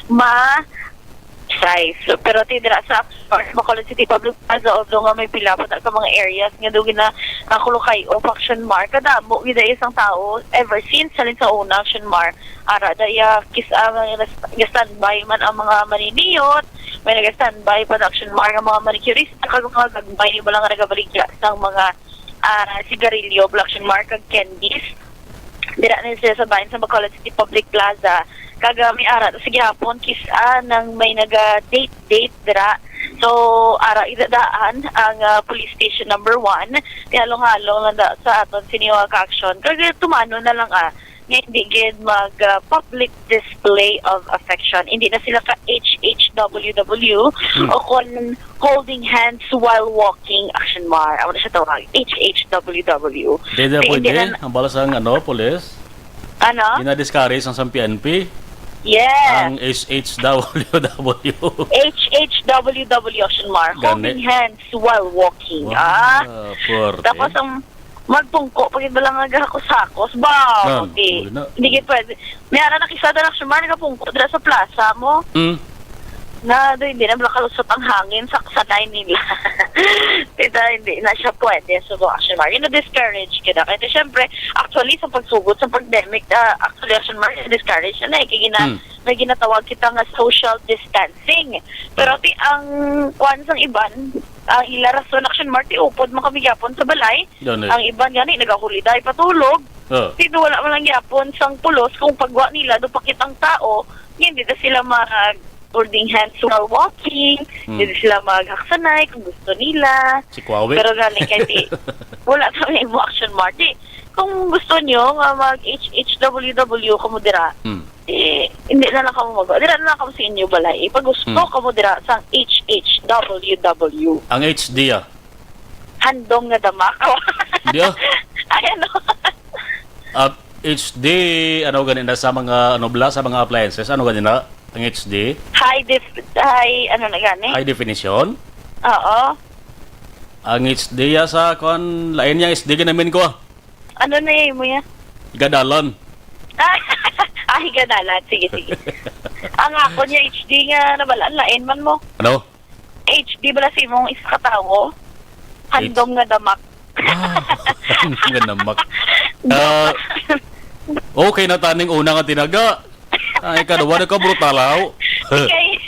ma size. So, pero ti dira sa Bacolod City Public Plaza, although nga may pila pa ta ka mga areas nga do gina, nakulukay o Action Mar, kadamo gid ay isang tao ever since halin sa una, Action Mar. Ara daya kis-a nga nas-, nag-standby man ang mga maniniyot, may nag-standby pa, Action Mar, nga mga manicurista kag mga gagmay bala nga nagabaligya sang mga, ah, sigarilyo, Action Mar, kag candies dira na sila sa bahin sa Bacolod City Public Plaza. Kag, ah, may ara sa gihapon kis-a nang may naga-date-date dira. So, ara idadaan ang, ah, police station number one. Ti halong-halong lang da sa aton sini nga ka-aksyon. Kag, ah, tumano na lang, ah, nga hindi gid mag, ah, public display of affection. Hindi na sila ka H H W W Hmm. o kon holding hands while walking, Action Mar. Amo na siya tawag, H H W W. Hindi na Kay hindi pwede na ang bala sang, ano, pulis? Ano? Gina-discourage ang sang P N P. Yes. Ang H H W W. H H W W, Action Mar. Gani. Holding hands while walking. Wow, Ah. forte. Tapos ang magpungko, pag iba lang nagahakos-hakos, ba, Yan, okay. Uli na. Hindi gid pwede. May ara nakisada na, Action Mar, nagapungko dira sa plaza mo. Mm. Na, do, hindi na makalusot ang hangin sa sanay nila. Kita, hindi na siya pwede. So, Action Mar, you know, discourage kita. Kaya, syempre, actually, sa pagsugod sa pandemic, ah, actually, Action Mar, discourage na, eh. Kaya gina-, Hmm. may ginatawag kita nga social distancing. Pero, Hmm. ti, ang kwan sang iban, ang ila rason, Action Mar, ti upod man kami gyapon sa balay. Yan, eh. Ang iban gani, nagahuliday patulog. Oh. Pero wala man lang gyapon sang pulos kung pagwa nila, dupakit ang tao, hindi na sila mag-holding hands while walking, Hmm. hindi sila maghaksanay kung gusto nila. Si Kwawi. Pero gani, kay di, wala kami mo Action Mart. Di, kung gusto nyo nga mag-H H W W kamo dira, Hmm. eh, hindi na lang kamo mag-, dira na lang kamo sa inyo balay. Pag gusto Hmm. kamo dira sa H H W W. Ang H D, ah. Handom nga damak. Hindi, ah. Ay, ano? Ah, H D, ano gani na sa mga, ano bala, sa mga appliances, ano gani na ang H D? High def-, high, ano na gani? High definition? Oo. Ang H D ya sa, kwan, lain yang H D ginamin ko, ah. Ano na yun mo ya? Higadalan. Ah, higadalan. Sige, sige. Ang ako niya H D nga nabalaan, lain man mo. Ano? H D bala sa imong isa ka tawo? Handom nga damak. Ah, handom nga damak. Ah, okay na taning una nga tinaga. Ay, ikaduha na ka brutal, haw. Kay,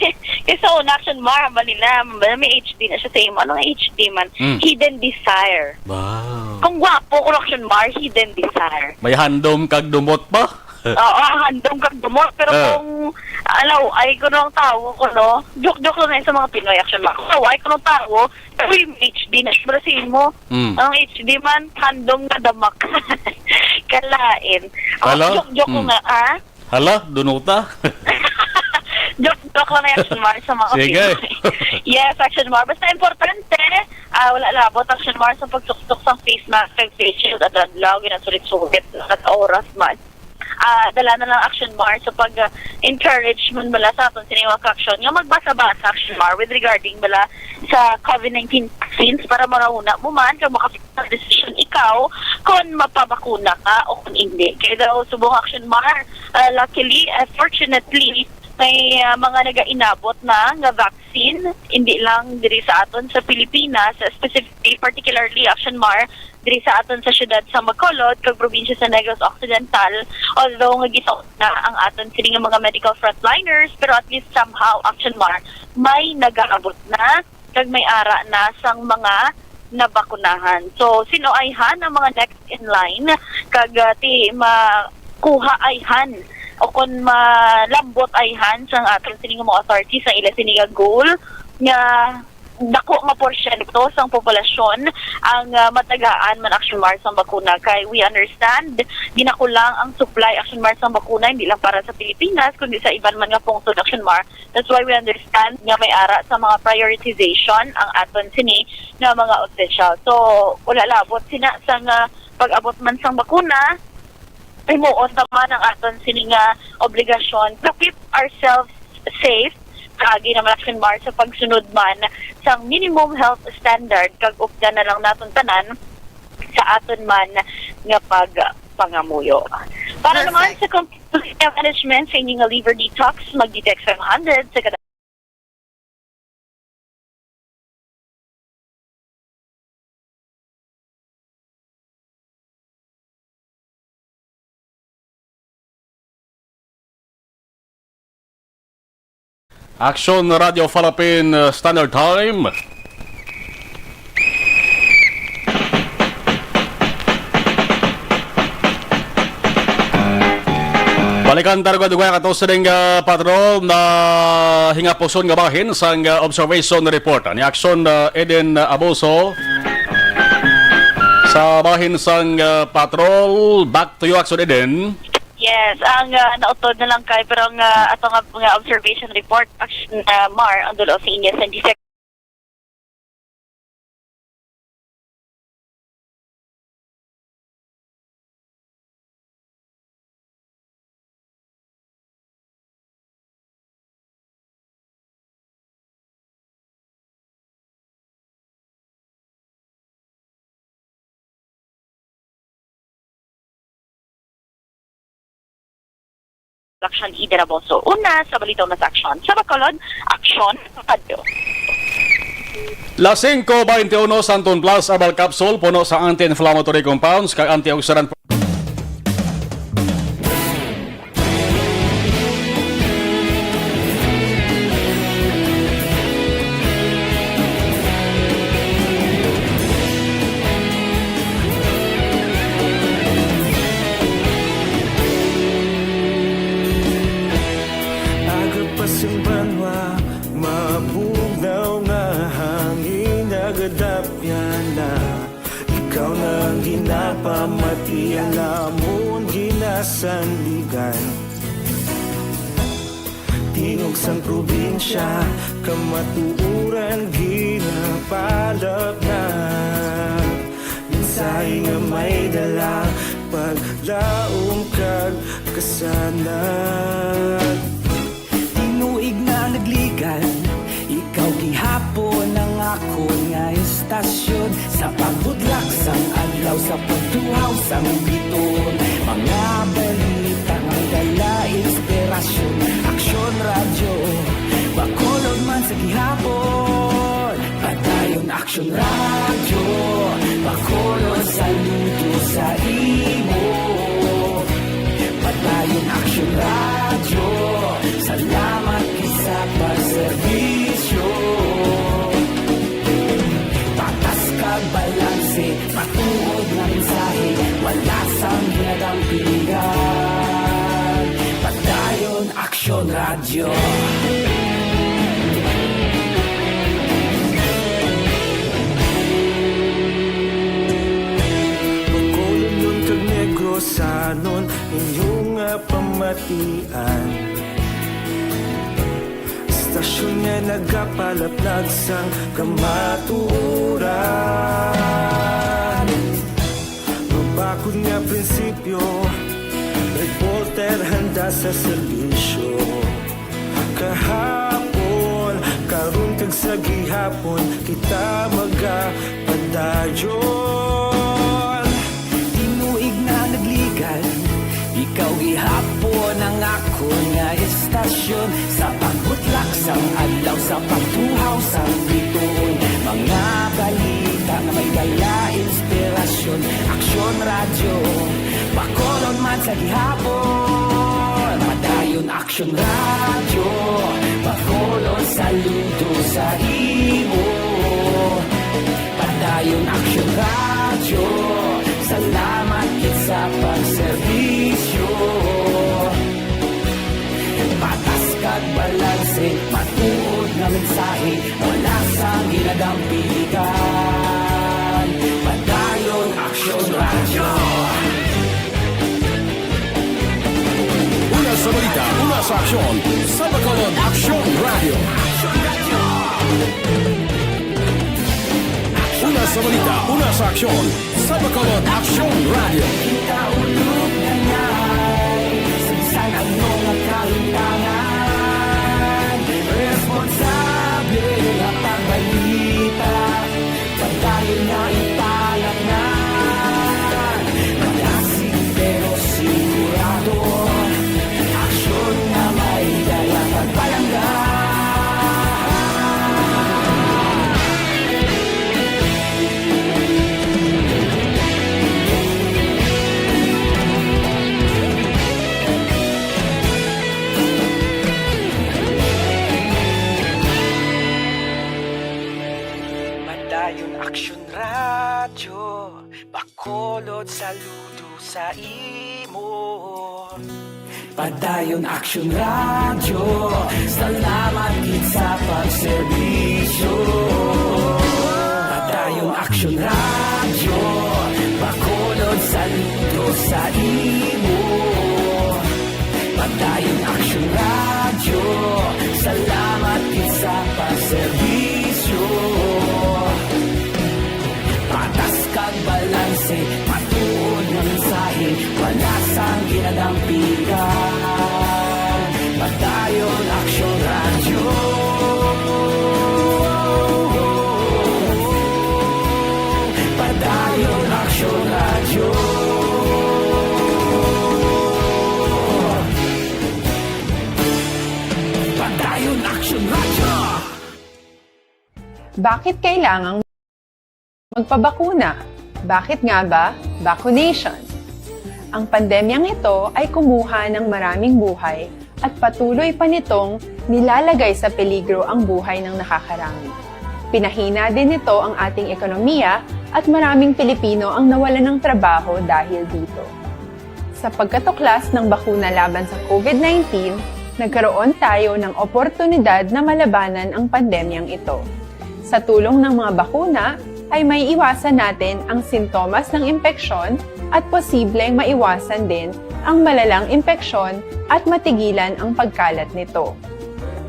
kay sa una, Action Mar, ang balila, may H D na siya sa imo. Anong H D man? Mm. Hidden desire. Wow. Kung gwapo ko, Action Mar, hidden desire. May handom kag dumot pa? Oo, handom kag dumot. Pero Ah. kung, alaw, ay ko nung tawo ko, no? Joke-joke lang na sa mga Pinoy, Action Mar. Kung alaw, ay ko nung tawo, uy, H D na siya sa imo. Mm. Ang H D man, handom nga damak. Kalain. Oh, Hala? joke-joke ko Mm. nga, ah. Hala, dunuta. Joke, joke lang na Action Mar sa mga Sige. Pinoy. Yes, Action Mar. Basta importante, ah, wala labot Action Mar sa pagsuksok sa face mask kag face shield at adlaw, ginasulit-sulit, kada oras man. Ah, dala na lang Action Mar sa pag, ah, encourage man bala sa aton sini mga ka-action nga magbasa-basa Action Mar with regarding bala sa COVID nineteen vaccines para marahuna mo man kag maka-, decision ikaw kon mapabakuna ka o kon hindi. Kaya daw, subong Action Mar, ah, luckily, ah, fortunately, may, ah, mga nagainabot na nga vaccine, hindi lang diri sa aton sa Pilipinas, specifically, particularly Action Mar, diri sa aton sa siyudad sa Bacolod kag probinsya sa Negros Occidental, although nga gitaon na ang aton sini nga mga medical frontliners, pero at least somehow, Action Mar, may nagaabot na kag may ara na sang mga nabakunahan. So, sino ayhan ang mga next in line kag, ah, ti makuha ayhan o kon malambot ayhan sang aton sini nga mga authorities ang ila sini nga goal nga dako nga porsyento sang populasyon ang, ah, matagaan man Action Mar sang bakuna. Kay we understand, ginakulang ang supply Action Mar sang bakuna, hindi lang para sa Pilipinas, kundi sa iban man nga pungsod Action Mar. That's why we understand nga may ara sa mga prioritization ang aton sini nga mga opisyal. So, wala labot sina sang, ah, pag-abot man sang bakuna, himuon ta man ang aton sini nga obligasyon to keep ourselves safe, kaagi naman Action Mar sa pagsunod man sang minimum health standard, kag updan na lang naton tanan sa aton man nga pagpangamuyo. Para naman Perfect. sa complete management sa inyong liver detox, mag-D T X five hundred sa kada Action Radio Philippine, uh, Standard Time. Balikan ta rugod, dugay, ato sining, ah, patrol na hingapuson nga bahin sang, ah, observation report ni Action, ah, Eden Abuso sa bahin sang, ah, patrol. Back to you, Action Eden. Yes, ang, ah, nautod na lang kay, pero ang, ah, ato nga, nga observation report, Action, ah, Mar, ang dulo sa inyo sa Action, Eden Abuso. Una sa balita, una sa aksyon. Sa Bacolod, aksyon sa kadyo. Las singko baynte uno, Santon Plus Herbal Capsule, puno sa anti-inflammatory compounds kag antioxidant. Sanligan. Tingog sang probinsya, kamatuoran ginapalapnag. Mensahe nga may dala, paglaom kag kasanag. Tinuig na nagligan, ikaw gihapon ang akon nga istasyon. Sa pagbudlak sang adlaw, sa pagtuhaw sang biton, mga balita nga may dala inspirasyon. Aksyon Radyo, Bacolod man sa gihapon. Padayon Aksyon Radyo, Bacolod, saludo sa imo. Padayon Aksyon Radyo, salamat gid sa pagserbisyo. Patas kag balanse, matuod nga mensahe, wala sang ginadampigan. Padayon Aksyon Radyo. Bacolodnon kag Negrosanon, inyo nga pamatian. Istasyon nga nagapalapnag sang kamatuoran. Mabakod nga prinsipyo, reporter handa sa serbisyo. Kahapon, karon kag sa gihapon, kita magapadayon. Tinuig na nagligan, ikaw gihapon ang akon nga istasyon. Sa pagbutlak sang adlaw, sa pagtuhaw sang bituon, mga balita nga may dala inspirasyon. Aksyon Radyo, Bacolod man sa gihapon. Padayon Aksyon Radyo, Bacolod, saludo sa imo. Padayon Aksyon Radyo, salamat gid sa pagserbisyo. Patas kag balanse, matuod nga mensahe, wala sang ginadampigan. Padayon Aksyon Radyo. Una sa balita, una sa aksyon, sa Bacolod Aksyon Radyo. Una sa balita, una sa aksyon, sa Bacolod Aksyon Radyo. Kita ulog na ngay, sa bisan ano nga kalimtangan, responsable nga pagbalita. Padayon nga ipalapngan, malasig pero sigurado, aksyon nga may dala pagpalangga. Padayon Aksyon Radyo, Bacolod, saludo sa imo. Padayon Aksyon Radyo, salamat gid sa pagserbisyo. Padayon Aksyon Radyo, Bacolod, saludo sa imo. Padayon Aksyon Radyo, salamat gid sa pagserbisyo. Patas kag balanse, matuod nga mensahe, wala sang ginadampigan. Padayon Aksyon Radyo. Padayon Aksyon Radyo. Padayon Aksyon Radyo. Bakit kailangang magpabakuna? Bakit nga ba vaccination? Ang pandemyang ito ay kumuha ng maraming buhay at patuloy pa nitong nilalagay sa peligro ang buhay ng nakakarami. Pinahina din nito ang ating ekonomiya at maraming Pilipino ang nawalan ng trabaho dahil dito. Sa pagkatuklas ng bakuna laban sa COVID nineteen, nagkaroon tayo ng oportunidad na malabanan ang pandemyang ito. Sa tulong ng mga bakuna, ay maiiwasan natin ang sintomas ng impeksyon at posibleng maiwasan din ang malalang impeksyon at matigilan ang pagkalat nito.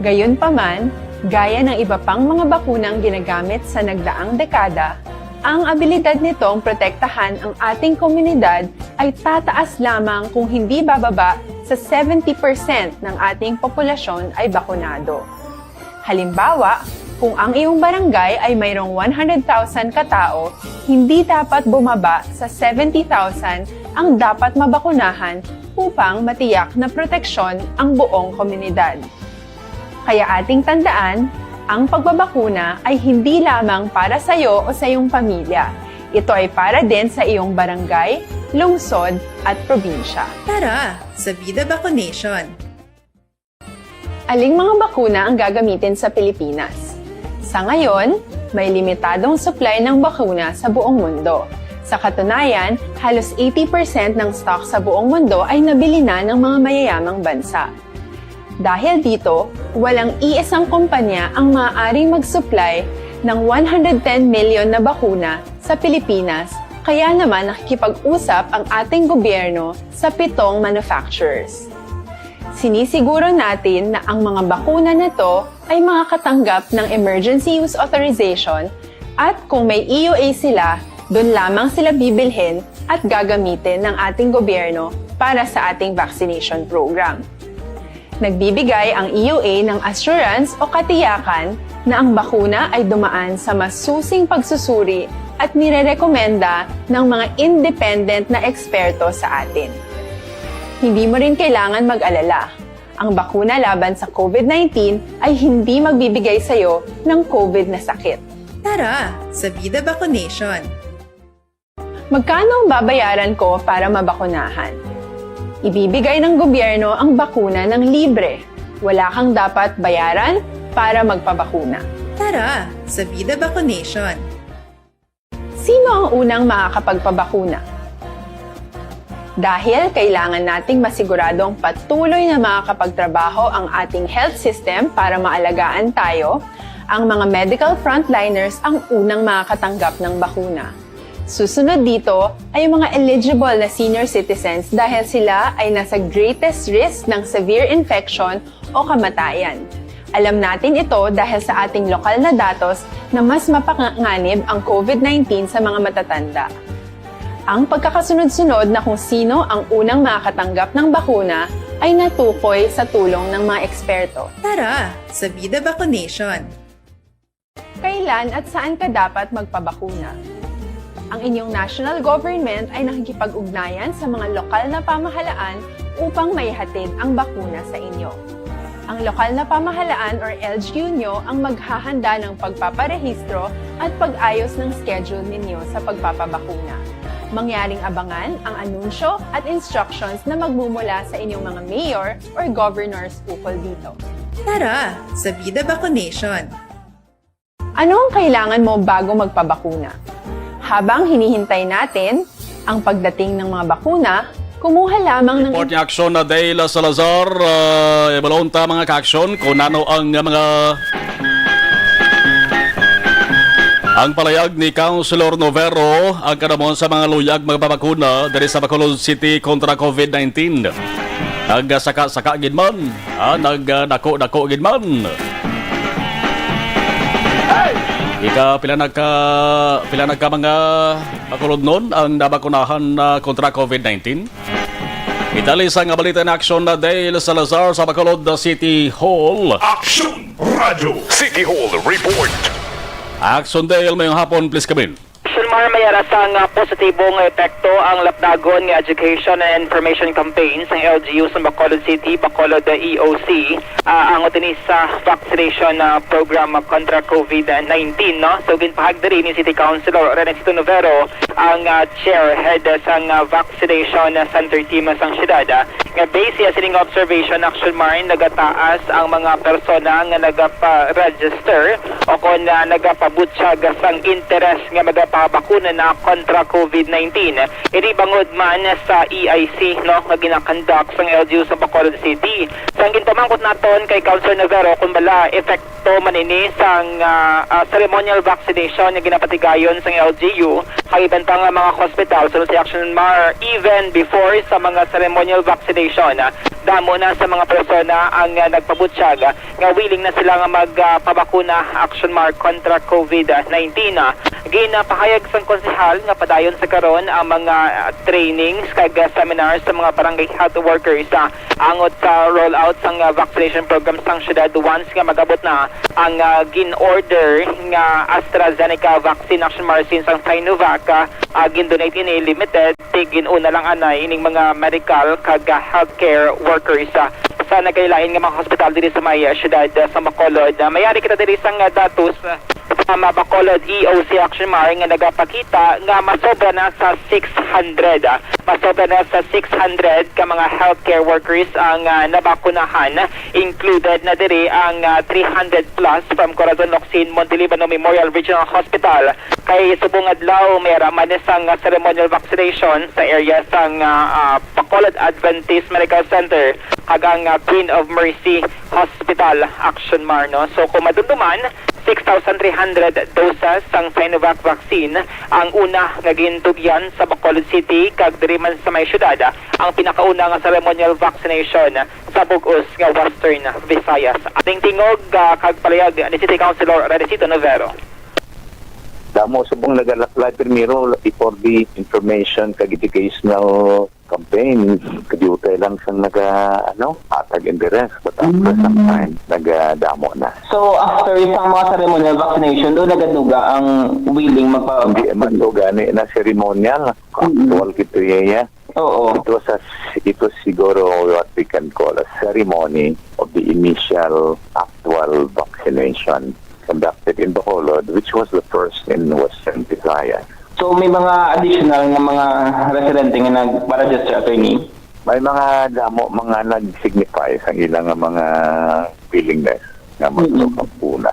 Gayunpaman, gaya ng iba pang mga bakunang ginagamit sa nagdaang dekada, ang abilidad nitong protektahan ang ating komunidad ay tataas lamang kung hindi bababa sa seventy percent ng ating populasyon ay bakunado. Halimbawa, kung ang iyong barangay ay mayroong one hundred thousand katao, hindi dapat bumaba sa seventy thousand ang dapat mabakunahan upang matiyak na proteksyon ang buong komunidad. Kaya ating tandaan, ang pagbabakuna ay hindi lamang para sa iyo o sa iyong pamilya. Ito ay para din sa iyong barangay, lungsod, at probinsya. Tara, sa Vida Vaccination! Aling mga bakuna ang gagamitin sa Pilipinas? Sa ngayon, may limitadong supply ng bakuna sa buong mundo. Sa katunayan, halos eighty percent ng stock sa buong mundo ay nabili na ng mga mayayamang bansa. Dahil dito, walang iisang kumpanya ang maaaring mag-supply ng one hundred ten million na bakuna sa Pilipinas, kaya naman nakikipag-usap ang ating gobyerno sa pitong manufacturers. Sinisiguro natin na ang mga bakuna na to ay makakatanggap ng emergency use authorization at kung may E U A sila, doon lamang sila bibilhin at gagamitin ng ating gobyerno para sa ating vaccination program. Nagbibigay ang E U A ng assurance o katiyakan na ang bakuna ay dumaan sa masusing pagsusuri at nirerekomenda ng mga independent na eksperto sa atin. Hindi mo rin kailangan mag-alala. Ang bakuna laban sa COVID nineteen ay hindi magbibigay sa iyo ng COVID na sakit. Tara, sa Vida Vaccination! Magkano ang babayaran ko para mabakunahan? Ibibigay ng gobyerno ang bakuna ng libre. Wala kang dapat bayaran para magpabakuna. Tara, sa Vida Vaccination! Sino ang unang makakapagpabakuna? Dahil kailangan nating masiguradong patuloy na makakapagtrabaho ang ating health system para maalagaan tayo, ang mga medical frontliners ang unang makakatanggap ng bakuna. Susunod dito ay ang mga eligible na senior citizens dahil sila ay nasa greatest risk ng severe infection o kamatayan. Alam natin ito dahil sa ating lokal na datos na mas mapanganib ang COVID nineteen sa mga matatanda. Ang pagkakasunod-sunod na kung sino ang unang makakatanggap ng bakuna ay natukoy sa tulong ng mga eksperto. Tara, sa Vida Vaccination! Kailan at saan ka dapat magpabakuna? Ang inyong national government ay nakikipag-ugnayan sa mga lokal na pamahalaan upang maihatid ang bakuna sa inyo. Ang lokal na pamahalaan or L G U nyo ang maghahanda ng pagpaparehistro at pag-ayos ng schedule ninyo sa pagpapabakuna. Mangyaring abangan ang anunsyo at instructions na magmumula sa inyong mga mayor or governors ukol dito. Tara, sa Vida Vaccination! Ano ang kailangan mo bago magpabakuna? Habang hinihintay natin ang pagdating ng mga bakuna, kumuha lamang ng Report ni Aksyon na Dale Salazar, ah, ibalon ta, mga ka-aksyon, kung ano ang, ah, mga, ang palayag ni Councilor Novero, ang kanamon sa mga luyag magpabakuna diri sa Bacolod City kontra COVID nineteen. Nagsaka-saka gid man, ah, nagdako-dako gid man. Ika, pila na ka, pila na ka mga Bacolodnon ang nabakunahan na kontra COVID nineteen? Itali sa nga balita in action na Dale Salazar sa Bacolod City Hall. Action Radio City Hall Report. Action Dale, mayong hapon, please come in. Action Mar, may ara sang, ah, positibo nga epekto ang lapdagon nga education and information campaign sang L G U sa Bacolod City, Bacolod E O C, ah, ang utini sa vaccination, ah, program kontra COVID nineteen, no? So, ginpahayag diri ni City Councilor Renesto Novero, ang, ah, chair, head sang, ah, vaccination center team sang syudad, ah, nga base siya sining observation, Action Mar, nagataas ang mga persona nga nagapa-register o kon, ah, nagapabutyag sang interes nga magapabakuna na kontra COVID nineteen. Ini bangod man sa E I C, no, nga ginakandak sang L G U sa Bacolod City. Sang ginpama- Angkot naton kay Councilor Navarro kung bala epekto man ini sang, ah, ah, ceremonial vaccination nga ginapatigayon sang L G U kag iban pa nga mga hospital. Suno si Action Mar, even before sa mga ceremonial vaccination, ah, damo na sa mga persona ang, ah, nagpabutyag nga willing na sila nga magpabakuna, Action Mar, kontra COVID nineteen. Ginapahayag sang konsehal nga padayon sa karon ang mga, ah, trainings kag, ah, seminars sa mga barangay health workers, ah, angot sa rollout sang, ah, vaccination program sang syudad once nga mag-abot na ang, ah, gin-order nga AstraZeneca vaccine, Action Mar, sang Sinovac, ah, ah, gin-donate ini limited. Ti gin-una lang anay ining mga medical kag, ah, healthcare workers, ah, sa nagkalain-lain nga mga hospital diri sa may, ah, siyudad, ah, sa Bacolod. Ah, mayari kita diri sang, ah, datos, ah, sa Bacolod E O C, Action Mar, nga nagapakita nga masobra na sa six hundred, ah, masobra na sa six hundred ka mga healthcare workers ang, ah, nabakunahan. Included na diri ang, ah, three hundred plus from Corazon Locsin Montelibano Memorial Regional Hospital. Kay subong adlaw, may ara man sang, ah, ceremonial vaccination sa area sang, ah, ah, Bacolod Adventist Medical Center kag ang, ah, Queen of Mercy Hospital, Action Mar, no? So, kung madumduman, six thousand three hundred doses sang Sinovac vaccine ang una nga gintugyan sa Bacolod City kag diri man sa may syudad ang pinakauna nga ceremonial vaccination sa bug-os nga Western Visayas. Ating tingog, ah, kag palayag ni City Councilor Renesito Novero. Damo subong nagalaklay primero before the information kag educational campaign. Kadiyutay lang sang naga, ano, hatag interest. But after some time, nagadamo na. So, after isang mga ceremonial vaccination, doon nagaduga ang willing magpa- Hindi man to gani na ceremonial. Actual kito iya. Oo. It was a, it was siguro what we can call a ceremony of the initial actual vaccination conducted in Bacolod, which was the first in Western Visayas. So, may mga additional nga mga residente nga nagpa-register, attorney? May mga damo, mga nag-signify sa ilang nga mga willingness nga Mm. magpabakuna.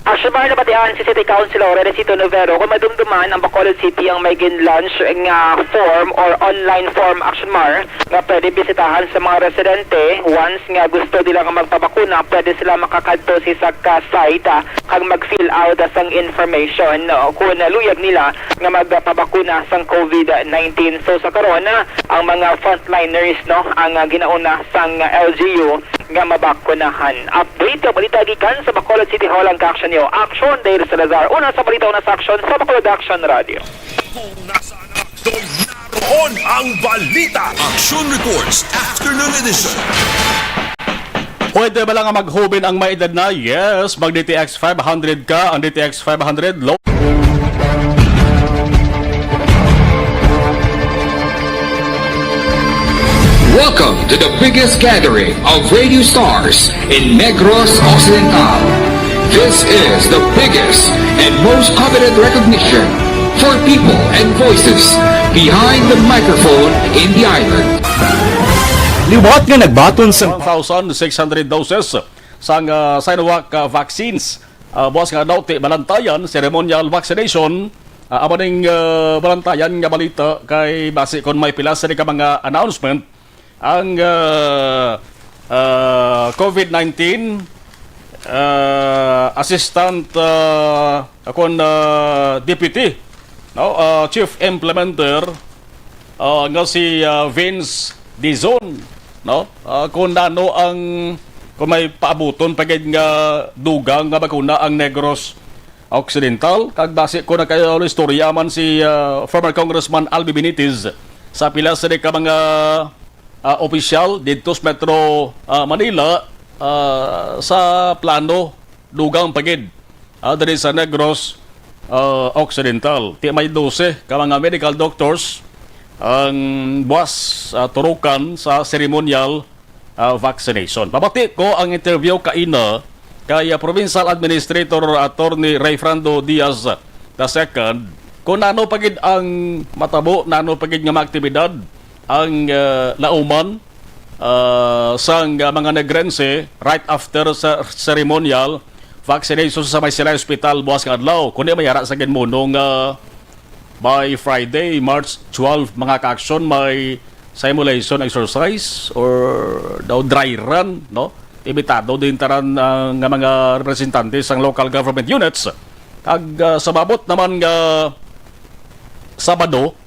Action Mar, nabatian si City Councilor Renesito Novero kung madumduman ang Bacolod City ang may gin-launch nga form or online form, Action Mar, nga pwede bisitahan sa mga residente. Once nga gusto nila nga magpabakuna, pwede sila makakadto sa isa ka site, ah, kag mag-fill out, ah, sang information, no, kung naluyag nila nga magpabakuna sang COVID nineteen. So, sa karon, ah, ang mga frontliners, no, ang, ah, ginauna sang L G U nga mabakunahan. Update nga balita gikan sa Bacolod City Hall ang ka-action niyo. Action, Dale Salazar. Una sa balita, una sa action, sa Bacolod Action Radio. Kung nasaan ang aksyon, naroon ang balita. Action Reports, Afternoon Edition. Pwede ba lang nga maghubin ang may edad na? Yes, mag D T X five hundred ka. Ang D T X five hundred, low. Welcome to the biggest gathering of radio stars in Negros Occidental. This is the biggest and most coveted recognition for people and voices behind the microphone in the island. Liwat nga nagbaton sa one thousand six hundred doses sang, ah, Sinovac, ah, vaccines, ah, buwas nga adlaw, ti balantayan, ceremonial vaccination, ah, amo ning, ah, balantayan nga balita kay basi kon may pila sini ka mga announcement ang, ah, ah, COVID nineteen, ah, assistant, ah, akon, ah, deputy, no, ah, chief implementer, ah, nga si, ah, Vince Dizon, no? Ah, kung nano ang, kung may paabuton pa gid nga dugang nga bakuna ang Negros Occidental, kag basi ko nagkaistorya man si, ah, former Congressman Albi Benitez sa pila sini ka mga, ah, opisyal didto sa Metro, ah, Manila, ah, sa plano dugang pa gid, ah, diri sa Negros, ah, Occidental. Ti may dose ka mga medical doctors ang buwas, ah, turukan sa ceremonial, ah, vaccination. Pabati ko ang interview kaina kay, ah, Provincial Administrator Attorney Rayfrando Diaz the second, kung nano pa gid ang matabo, nano pa gid nga mga aktibidad ang, ah, lauman, ah, sang, ah, mga Negrense right after sa ceremonial vaccination sa may Silay Hospital buwas nga adlaw. Kundi may ara sa ginmunong, ah, by Friday, March twelve, mga ka-action, may simulation exercise or daw dry run, no? Imbitado din tanan, ah, nga mga representante sang local government units. Kag, ah, sa maabot naman nga Sabado,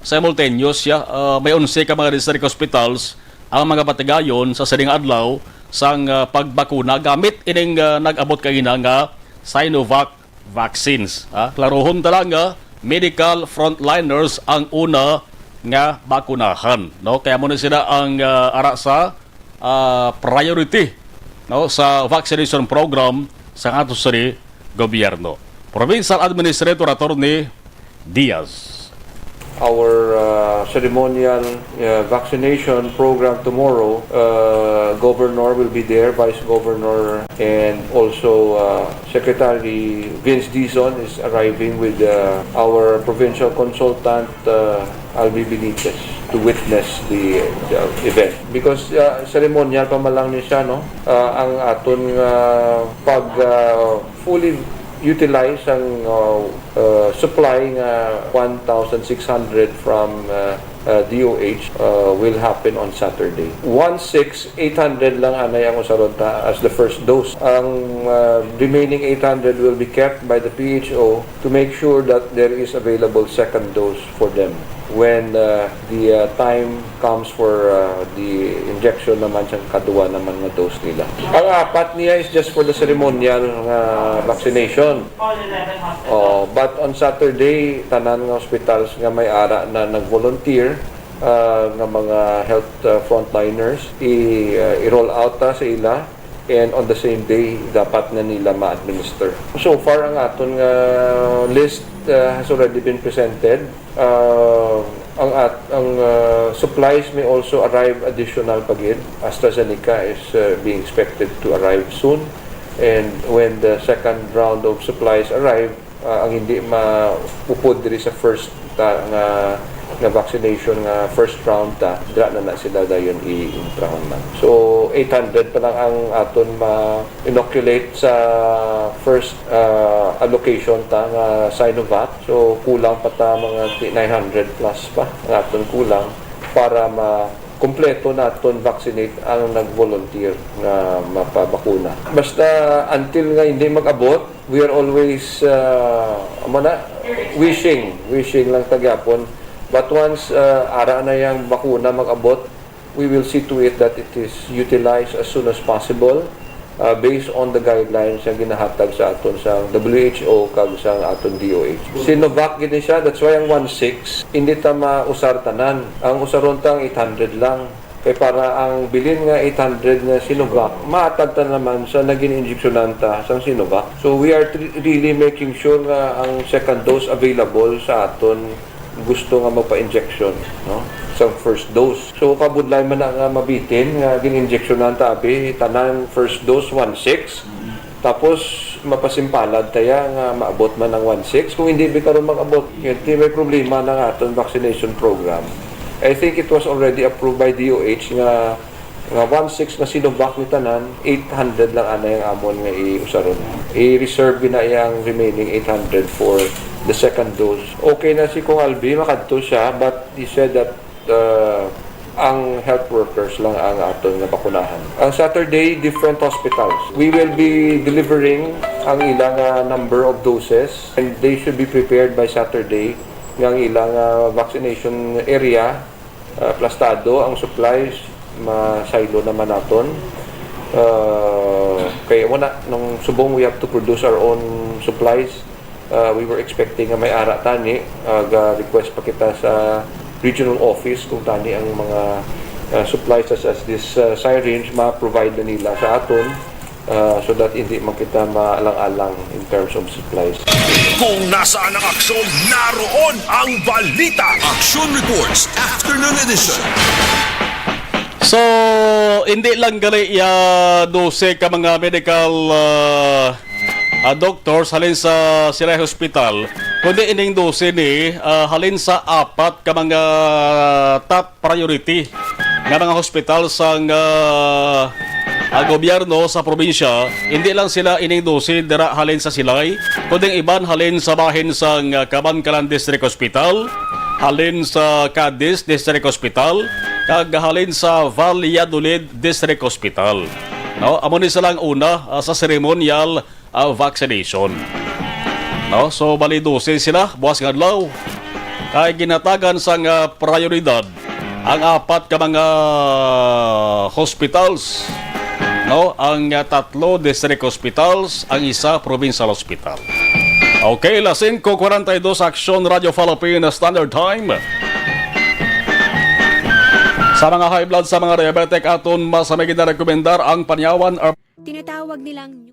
simultaneous siya, ah, may onse ka mga district hospitals ang mga patigayon sa sining adlaw sang, ah, pagbakuna gamit ining, ah, nag-abot kaina nga Sinovac vaccines. Ah, klarohon ta lang nga medical frontliners ang una nga bakunahan, no? Kaya mo na sila ang, ah, ara sa, ah, priority, no, sa vaccination program sa ato sa gobyerno. Provincial Administrator Attorney Diaz. Our uh, ceremonial uh, vaccination program tomorrow, uh, Governor will be there, Vice Governor, and also uh, Secretary Vince Dizon is arriving with uh, our provincial consultant, uh, Albi Benitez, to witness the, the event. Because uh, ceremonial pa man lang ni siya, no? Uh, ang aton uh, pag uh, fully utilize ang uh, uh, supply nga one thousand six hundred from uh, uh, D O H uh, will happen on Saturday. One six eight hundred lang anay ang usaron ta as the first dose. Ang uh, remaining eight hundred will be kept by the P H O to make sure that there is available second dose for them when uh, the uh, time comes for uh, the injection naman sa kaduwa naman nga dose nila. Ang apat niya is just for the ceremonial nga vaccination. Oh, but on Saturday, tanan nga hospitals nga may ara na nag-volunteer, ah, nga mga health, ah, frontliners, i, ah, i-roll out ta sa ila, and on the same day, dapat na nila ma-administer. So far, ang aton nga list, ah, has already been presented. Ah, ang at, ang, ah, supplies may also arrive additional pa gid. AstraZeneca is, ah, being expected to arrive soon. And when the second round of supplies arrive, ah, ang hindi maupod diri sa first ta, nga, nga vaccination nga first round ta, dira na na sila dayon i-intrahon man. So, eight hundred pa lang ang aton ma-inoculate sa first, ah, allocation ta nga Sinovac. So, kulang pa ta mga ti-, nine hundred plus pa ang aton kulang para ma-, kompleto naton vaccinate ang nag-volunteer nga mapabakuna. Basta until nga hindi mag-abot, we are always, ah, amo na, wishing, wishing lang ta gyapon. But once, ah, ara na yang bakuna mag-abot, we will see to it that it is utilized as soon as possible, ah, based on the guidelines nga ginahatag sa aton sa W H O kag sa aton D O H. Sinovac gid ni siya, that's why ang one six, hindi ta mausar tanan. Ang usaron ta ang eight hundred lang. Kay para ang bilin nga eight hundred nga Sinovac, maatag ta naman sa nagin-injeksyonan ta sang Sinovac. So we are tr-, really making sure nga ang second dose available sa aton gusto nga magpa-injection, no? Sa first dose. So kabudlay man na nga mabitin nga gin-injeksyonan ta abi tanan first dose one six. Tapos mapasimpalad ta ya nga maabot man ang one six. Kung hindi bi karon mag-abot, yun, di may problema na nga aton vaccination program. I think it was already approved by D O H nga nga one six nga Sinovac ni tanan, eight hundred lang anay ang amon nga iusaron. I-reserve gina yang remaining eight hundred for the second dose. Okay na si Kong Albi, makadto siya, but he said that uh, ang health workers lang ang aton nga bakunahan. Ang Saturday, different hospitals. We will be delivering ang ilang uh, number of doses, and they should be prepared by Saturday nga ang ilang uh, vaccination area uh, plastado ang supplies, masaylo naman naton. Uh, kay wala, nung subong we have to produce our own supplies. Uh, we were expecting nga may ara tani. Uh, ga-request pa kita sa regional office kung tani ang mga uh, supplies such as this uh, syringe ma-provide na nila sa aton. Ah, so that hindi man kita maalang-alang in terms of supplies. Kung nasaan ang aksyon, naroon ang balita. Action Reports, Afternoon Edition. So, hindi lang gali ya dose ka mga medical ah, ah, doctors halin sa Silay Hospital, kundi ining dose ni ah, halin sa apat ka mga top priority nga mga hospital sang ah, ah, gobyerno sa probinsya. Hindi lang sila ining dose dira halin sa Silay, kundi ang iban halin sa bahin sang ah, Kabankalan District Hospital, halin sa Cadiz District Hospital kag halin sa Valladolid District Hospital. No, amo ni silang una, ah, sa ceremonial, ah, vaccination. No, so bali dose sila buwas nga adlaw. Kay ginatagan sang, ah, prioridad ang apat ka mga hospitals, no? Ang, ah, tatlo district hospitals, ang isa provincial hospital. Okay, las singko kuwarenta y dos, Aksyon Radio Philippine Standard Time. Sa mga high blood, sa mga diabetic, aton mas may ginarekomendar ang panyawan or Tinatawag nilang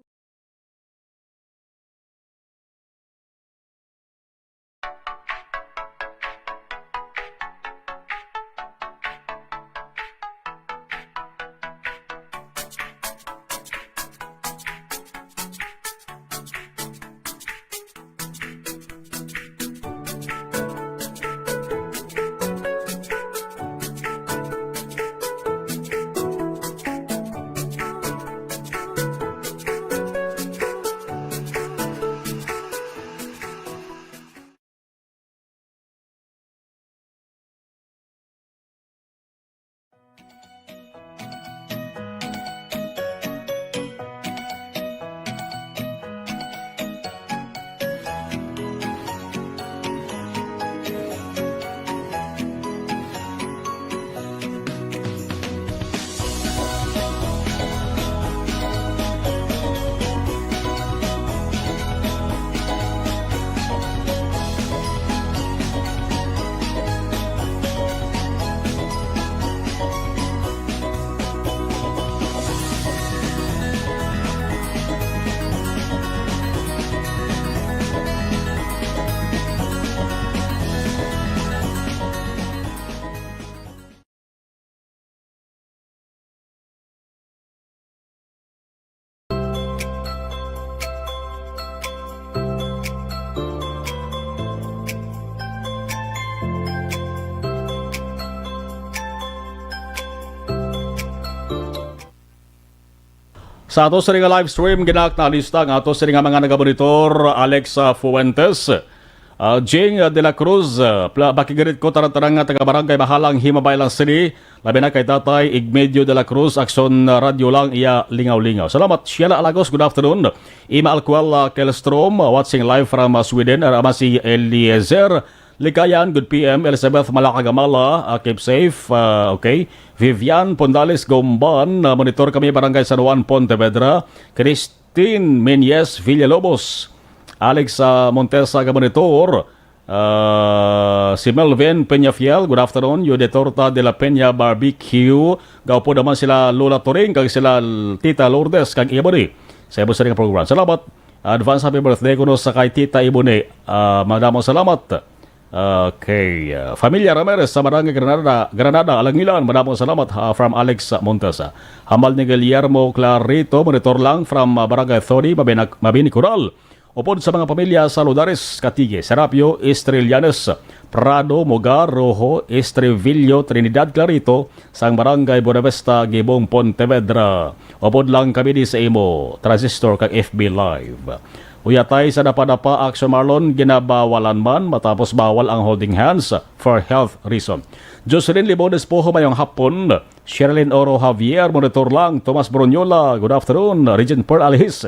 Sa ato sini nga live stream, ginaak na lista ang ato sini nga mga nagamonitor, Alex, ah, Fuentes, ah, Jing, ah, De La Cruz, ah, pla-, pakigarit ko tanan-tanan nga taga Barangay Mahalang, Himabaylan City, labi na kay Tatay Igmedio De La Cruz, Aksyon Radyo lang iya lingaw-lingaw. Salamat, Sheila Alagos, good afternoon. Ima Alcual, ah, Kelstrom, ah, watching live from, ah, Sweden, ara man si Eliezer Likayan, good P M. Elizabeth Malakagamala, ah, keep safe. Ah, okay. Vivian Pondales Gomban, ah, monitor kami, Barangay San Juan, Pontevedra. Christine Menyes Villalobos, Alex, ah, Montesa, ka monitor. Ah, si Melvin Peñafiel, good afternoon. Yude Torta de la Peña Barbecue. Gaupod naman sila Lola Turing kag sila Tita Lourdes kag Ebony sa imo sini nga program. Salamat. Advance happy birthday kuno sa kay Tita Ebony. Ah, madamo salamat. Okay, ah, Familia Ramirez sa Barangay Granada, Granada, Alangilan, madamo salamat, ha, from Alex Montesa. Hambal ni Guillermo Clarito, monitor lang from, ah, Barangay Thirty, Mabini-, Mabini Coral. Upod sa mga pamilya sa Ludares, Catigue, Serapio, Estrellianes, Prado, Mogar, Rojo, Estrevillo, Trinidad, Clarito, sang Barangay Buenavista, Gibong, Pontevedra. Upod lang kami di sa imo, Transistor kag F B Live. Uyatay sa Dapadapa, Action Marlon, ginabawalan man matapos bawal ang holding hands for health reason. Jocelyn Libon Espojo, mayong hapon. Sherilyn Oro Javier, monitor lang. Tomas Bronyola, good afternoon. Regent Pearl Alhis,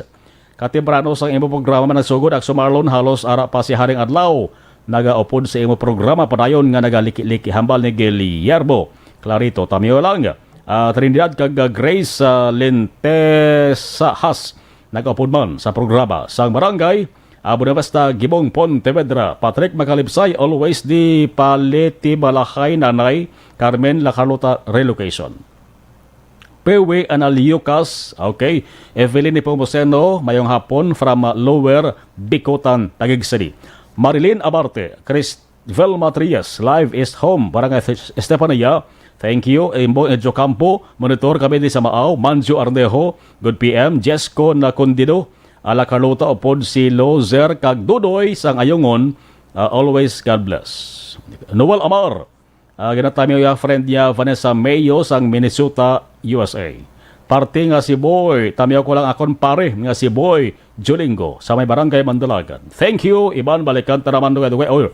katemprano sang imo programa man nagsugod, Akso Marlon, halos ara pa si Haring Adlaw nagaupod sa imo programa, padayon nga nagaliki-liki, hambal ni Guillermo Clarito. Tamyo lang, ah, Trinidad kag, ah, Grace, ah, Lentesahas nagaupod man sa programa sang barangay, ah, Buenavista, Gibong, Pontevedra. Patrick Macalipsay, always di paleti balahay, Nanay Carmen La Carlota relocation. Pewe Analiucas, okay. Evelyn Nepomuceno, mayong hapon from, uh, Lower Bicutan, Taguig City. Marilyn Abarte, Chris Velma Trias, live is home, Barangay Th-, Estefania. Thank you. Imbong Edjo Campo, monitor kami di sa Maaw. Manjo Arnejo, good P M. Jesco Nacondido, Ala Carlota, upod si Lozer kag Dudoy sang Ayungon. Uh, always God bless. Noel Amar, Ah, ginatamyo ya friend niya Vanessa Mayo sang Minnesota, U S A. Parte nga si Boy, tamyo ko lang akon pare nga si Boy Jolingo sa may barangay Mandalagan. Thank you, Iban, balikan ta naman dugay-dugay. Oy,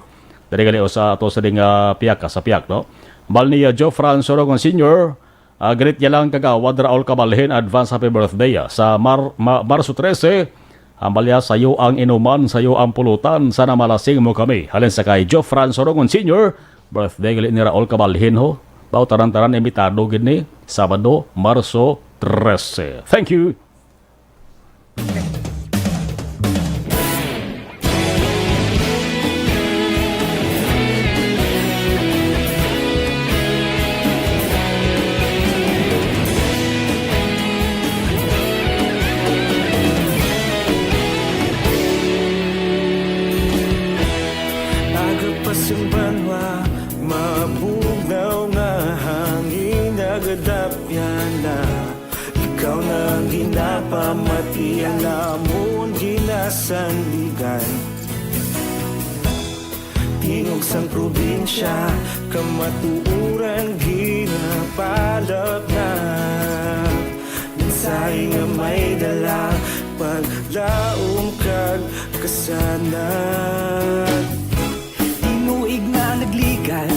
Diri gali sa ato sa ding, ah, piyaka sa piyak, no? Bal ni, ah, Jofran Sorongon Senior, ah, greet niya lang Kagawad Raul Kabalhin, advance happy birthday, ah, sa Mar-, Ma-, Marso trese. Hambal niya, "Sayo ang inuman, sayo ang pulutan, sana malasing mo kami." Halin sa kay Jofran Sorongon Senior, birthday gali ni Raul Kabalhin, ho. Baw, tanan-tanan imbitado gid ni Sabado, Marso trese. Thank you. Aga pa sing banwa, mabugnaw nga hangin nagadapyan na. Ikaw na ang ginapamati, ang amon ginasandigan. Tingog sang probinsya, kamatuoran ginapalapnap. Mensahe nga may dala, paglaom kag kasanag. Tinuig na nagligan,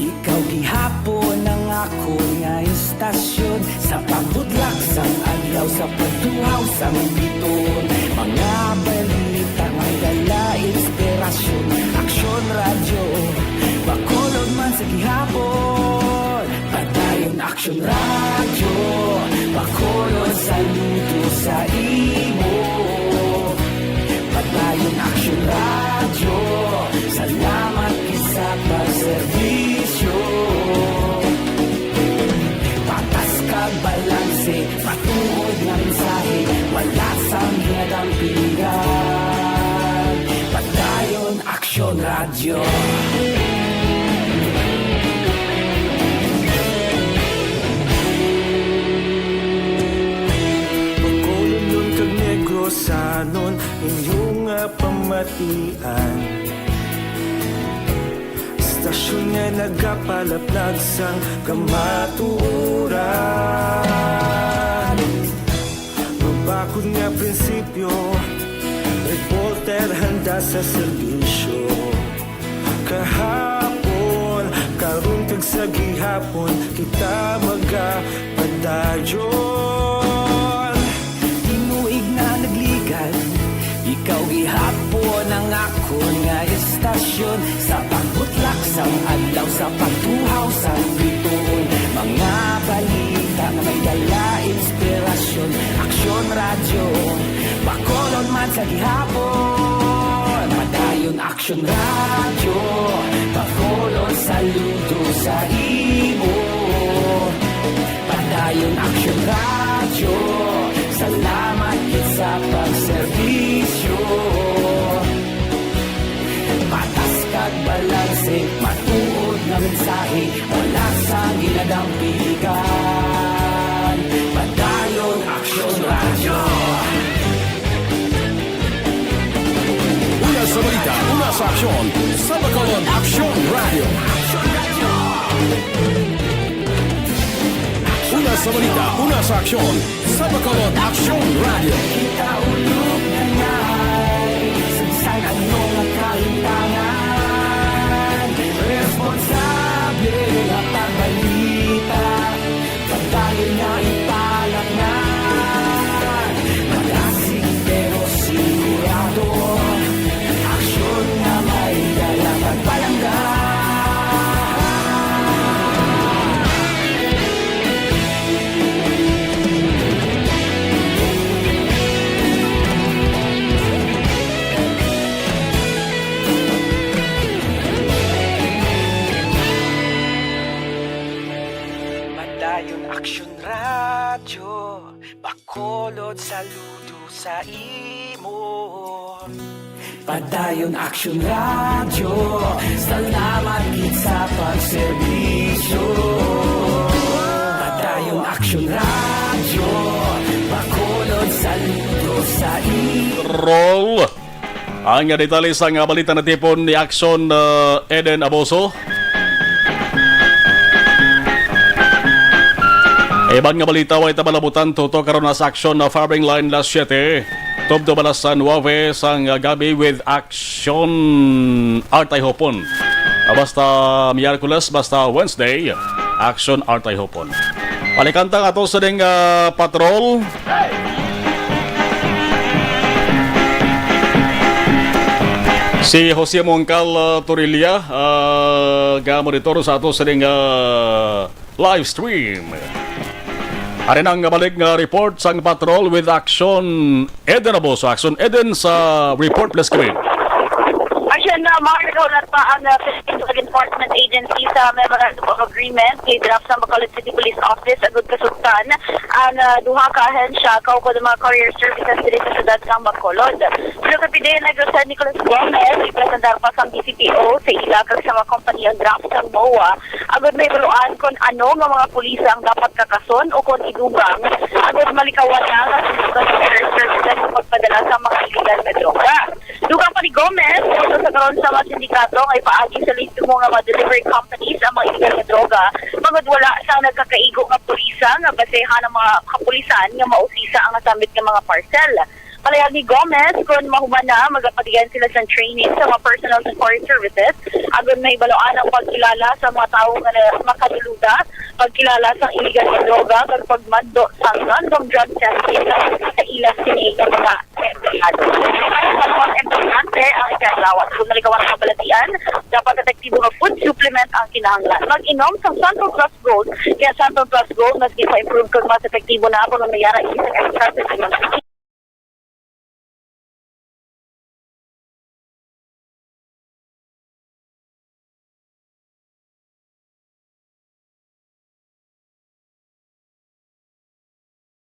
ikaw gihapon ang akon nga istasyon. Sa pagbutlak sang adlaw, sa pagtuhaw sang biton, mga balita may dala inspirasyon. Aksyon Radyo, Bacolod man sa gihapon. Padayon Aksyon Radyo, Bacolod, saludo sa imo. Padayon Aksyon Radyo, salamat gid sa pagserbisyo. Patas kag balanse, matuod nga mensahe, wala sang ginadampigan. Padayon Aksyon Radyo. Bacolodnon kag Negrosanon, inyo nga pamatian. Istasyon nga nagapalaplag sang kamatuoran. Mabakod nga prinsipyo, reporter handa sa serbisyo. Kahapon, karon kag sa gihapon, kita magapadayon. Tinuig na nagligan, ikaw gihapon ang akon nga istasyon. Sa pagbutlak sang adlaw, sa pagtuhaw sang bituon, mga balita nga may dala inspirasyon. Aksyon Radyo, Bacolod man sa gihapon. Padayon Aksyon Radyo, Bacolod, saludo sa imo. Padayon Aksyon Radyo, salamat gid sa pagserbisyo. Patas kag balanse, matuod nga mensahe, wala sang ginadampigan. Padayon Aksyon Radyo. Una sa balita, una sa aksyon, sa Bacolod Aksyon Radyo. Una sa balita, una sa aksyon, sa Bacolod Aksyon Radyo. Kita ulog na ngay, sa bisan ano nga kahitangan, responsable nga pagbalita. Padayon nga ipalaknag, malasing pero sigurado. Aksyon nga may dala pagpalangga. Padayon Aksyon Radyo, Bacolod, saludo sa imo. Padayon Aksyon Radyo, salamat gid sa pagserbisyo. Padayon Aksyon Radyo, Bacolod, saludo sa imo. Roll. Ang detalye sang balita natipon ni Aksyon, uh, Eden Aboso. Iban nga balita, way ta malabutan, tutok karon na sa Aksyon na firing line, las siete. Tubtob alas nuwebe sang gab-i with Action Artay Hopon. Ah, basta Miyerkules, basta Wednesday, Action Artay Hopon. Balikan ta ato sa ding, ah, patrol. Si Jose Mongcal, ah, Torilla, ah, ga-monitor sa ato sa ding, ah, live stream. Ari na ang balik nga report sang patrol with Action Eden Abuso. Action Eden sa report, please, Queen. Action na, Mark, hulat pa ang, uh, Philippine Drug Enforcement Agency sa Memorandum of Agreement kay Draft sa Bacolod City Police Office agud kasugtan ang, uh, duha ka ahensya kaupod ang mga courier services diri sa siyudad sang Bacolod. Pero kay P D N Negros San Nicolas Gomez, ipresentar pa sang D C P O sa ila kag sa mga kompanya ang draft sang moa agud mahibaluan kon ano nga mga pulis ang dapat kakason o kon idugang, agud malikawan na nga sumugod ang courier services sa pagpadala sa mga illegal nga droga. Dugang pa ni Gomez, ulo sa karon sa mga sindikato nga ipaagi sa lehitimong nga mga delivery companies ang mga illegal nga droga, bangod wala sa nagkakaigo nga pulisa nga basehan ang mga kapulisan nga mausisa ang nasambit nga mga parcel. Palayag ni Gomez, kon mahuman na, magapatigan sila sang training sa mga personnel sa courier services, agud mahibaluan ang pagkilala sa mga tawo nga na-, makaduluda, pagkilala sa illegal nga droga, kag pagmando sa random drug testing sa ilang sini nga mga empleyado. Kaya sa mga empleyante ang ikalawas, kung nalikawan ang kabalatian, dapat epektibo nga food supplement ang kinahanglan. Mag-inom sa Santon Plus Gold, kaya Santon Plus Gold, mas gipa-improve kag mas epektibo na, kung mayara ini sa exercise.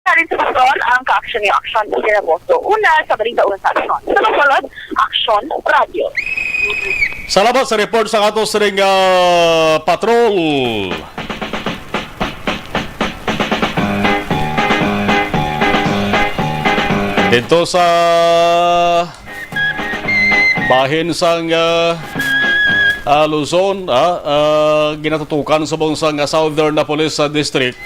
Sa rin sa Luzon, ang kaaksyon ni Action Gineboso. Una sa balita, una sa aksyon. Sa Bacolod, Action Radio. Salamat sa report sa ato sining, ah, patrol. Dito sa bahin sang, ah, ah, Luzon, ah, ah, ginatutukan subong sang, ah, Southern Police, ah, District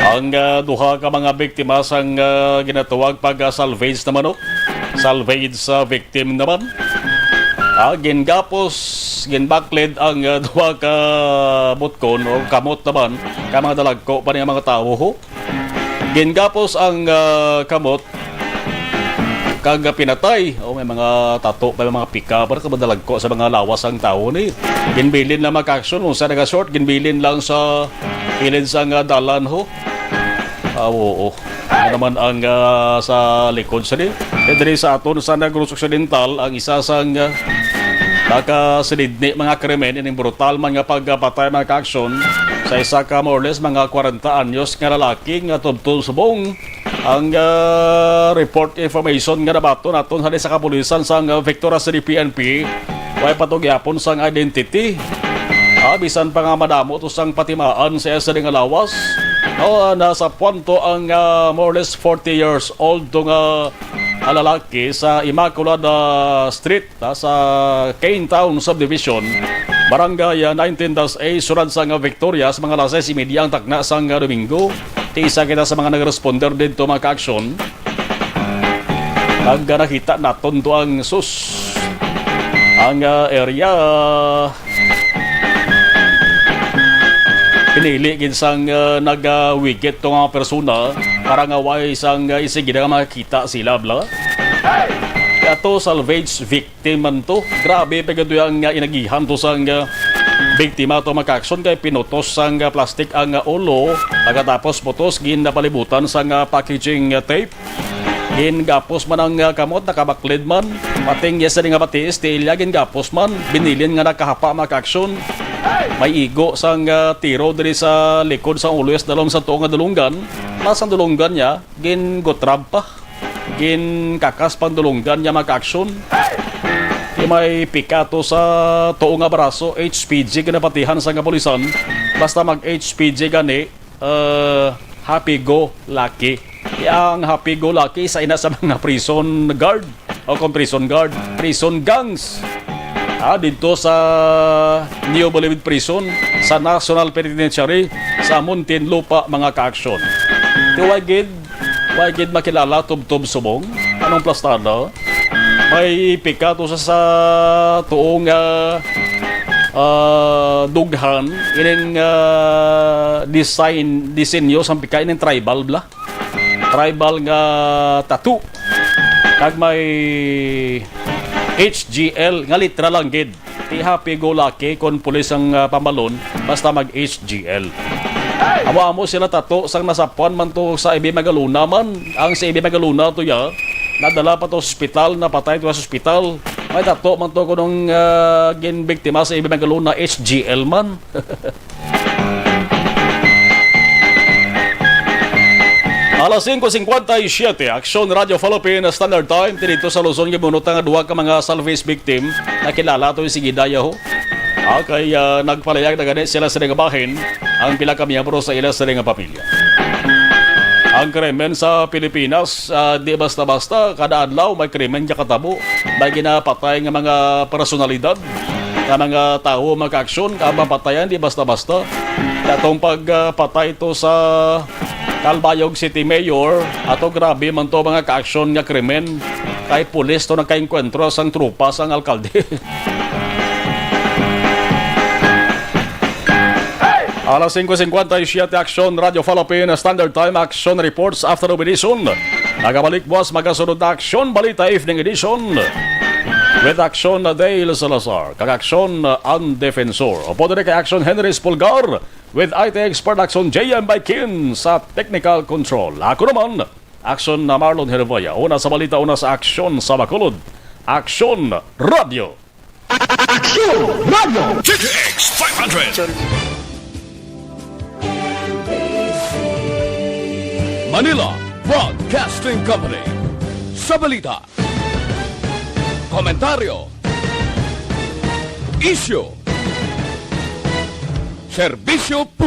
ang, ah, duha ka mga biktima sang, ah, ginatawag pag, ah, salvage naman, no? Salvage, ah, victim naman. Ah, gingapos, ginbaklid ang, ah, duha ka butkon o kamot naman, ka mga dalagko pa niya mga tawo, ho. Gingapos ang, ah, kamot kag pinatay. Oh, may mga tato pa, may mga pika pa, kabadalagko sa mga lawas ang tawo ni. Ginbilin lang, mga kaaksyon, kung sa naga-short, ginbilin lang sa kilid sang, ah, dalan, ho. Ah, oo. Ano naman ang, ah, sa likod sa di? Eh, diri sa aton sa Negros Occidental, ang isa sang, ah, nakasinidni mga krimen ining brutal man nga pagpatay, mga kaaksyon, sa isa ka more or less mga kwarenta anyos nga lalaki nga tubtob subong ang, ah, report information nga nabaton naton sa kapulisan sang, ah, Victoria City P N P. Way pa to gihapon sang identity. Ah, bisan pa nga madamo to sang patimaan sa iya sini nga lawas. Oh, ah, nasa punto ang, ah, more or less forty years old to nga, ah, lalaki sa Immaculada Street, ah, sa Kane Town Subdivision, Barangay, ah, nineteen dash A, syudad sang Victoria, sa mga alas sais y media ang takna sang, ah, Domingo. Ti isa kita sa mga nag-responder didto, mga kaaksyon. Pag, ah, nakita naton to ang sus, ang, ah, area, pinili gid sang, ah, nagawigit to nga mga persona para nga way sang, ah, isigi na nga makakita sila, bla. Ato salvage victim man to. Grabe pa gid ang, ah, inagihan to sang, ah, biktima to, mga kaaksyon, kay pinutos sang, ah, plastic ang, ah, ulo, pagkatapos putos, ginapalibutan sang, ah, packaging, ah, tape. Gingapos man ang, ah, kamot, nakabaklid man. Pati ang yes nga batiis, ti ilya, gingapos man. Binilin nga nakahapa, mga kaaksyon. May igo sang, ah, tiro diri sa likod sang ulo, yes, dalom sa tuo nga dulonggan. Mas ang dulonggan niya, gingutrab pa. Ginkakas pang dulonggan niya, mga kaaksyon. Di may pika to sa tuo nga braso, H P G, ginapatihan sang kapulisan. Basta mag-H P G gani, uh, happy go lucky. Ang happy go lucky sa ina sa mga prison guard o kung prison guard, prison gangs. Ah, dito sa New Bilibid Prison sa National Penitentiary sa Muntinlupa, mga kaaksyon. Tiwagid, May gid makilala, Tubtob Subong. Anong plastada? May pika to sa, sa tuong, ah, ah, dughan. Ining, ah, design, disenyo sang pika, ining tribal bala. Tribal nga tattoo. Kag may H G L nga litra lang gid. Ti happy go lucky kon pulis ang, ah, pambalon, basta mag H G L. Amo-amo sila tattoo sang nasapuan man to sa A B Magalona man. Ang si A B Magalona to ya, nadala pa to sa ospital, napatay to sa ospital. May tattoo man to kunong, ah, ginbiktima sa A B Magalona, H G L man. Alas singko singkwenta y siyete, Aksyon Radio Philippine Standard Time, dito sa Luzon, gibunutan nga duha ka mga salvage victim na kilala to si Gidaya ho. Ah, kay, ah, nagpalayag na gani sila sa nga bahin ang pila ka miyembro sa ila sa nga pamilya. Ang krimen sa Pilipinas, ah, di basta-basta, kada adlaw may krimen nga katabo, may ginapatay nga mga personalidad, nga mga tawo, mga kaaksyon, ang mapatayan di basta-basta. Katong pagpatay to sa Calbayog City Mayor, ato grabe man to mga kaaksyon nga krimen, kay pulis to nagkaengkwentro sang tropa sang alkalde. Alas singko singkwenta y siyete, Aksyon Radio Philippine Standard Time, Aksyon Reports Afternoon Edition. Nagabalik buwas magasunod na Aksyon Balita Evening Edition with Aksyon Dale Salazar kag Aksyon Ang Defensor. Upo diri kay Aksyon Henry Spulgar with I T expert Aksyon J M Baikin sa technical control. Ako naman, Aksyon na Marlon Herboya. Una sa balita, una sa aksyon sa Bacolod. Aksyon Radio. Aksyon Radio. G T X five hundred. Manila Broadcasting Company. Sa balita, komentaryo, isyu, serbisyo publiko.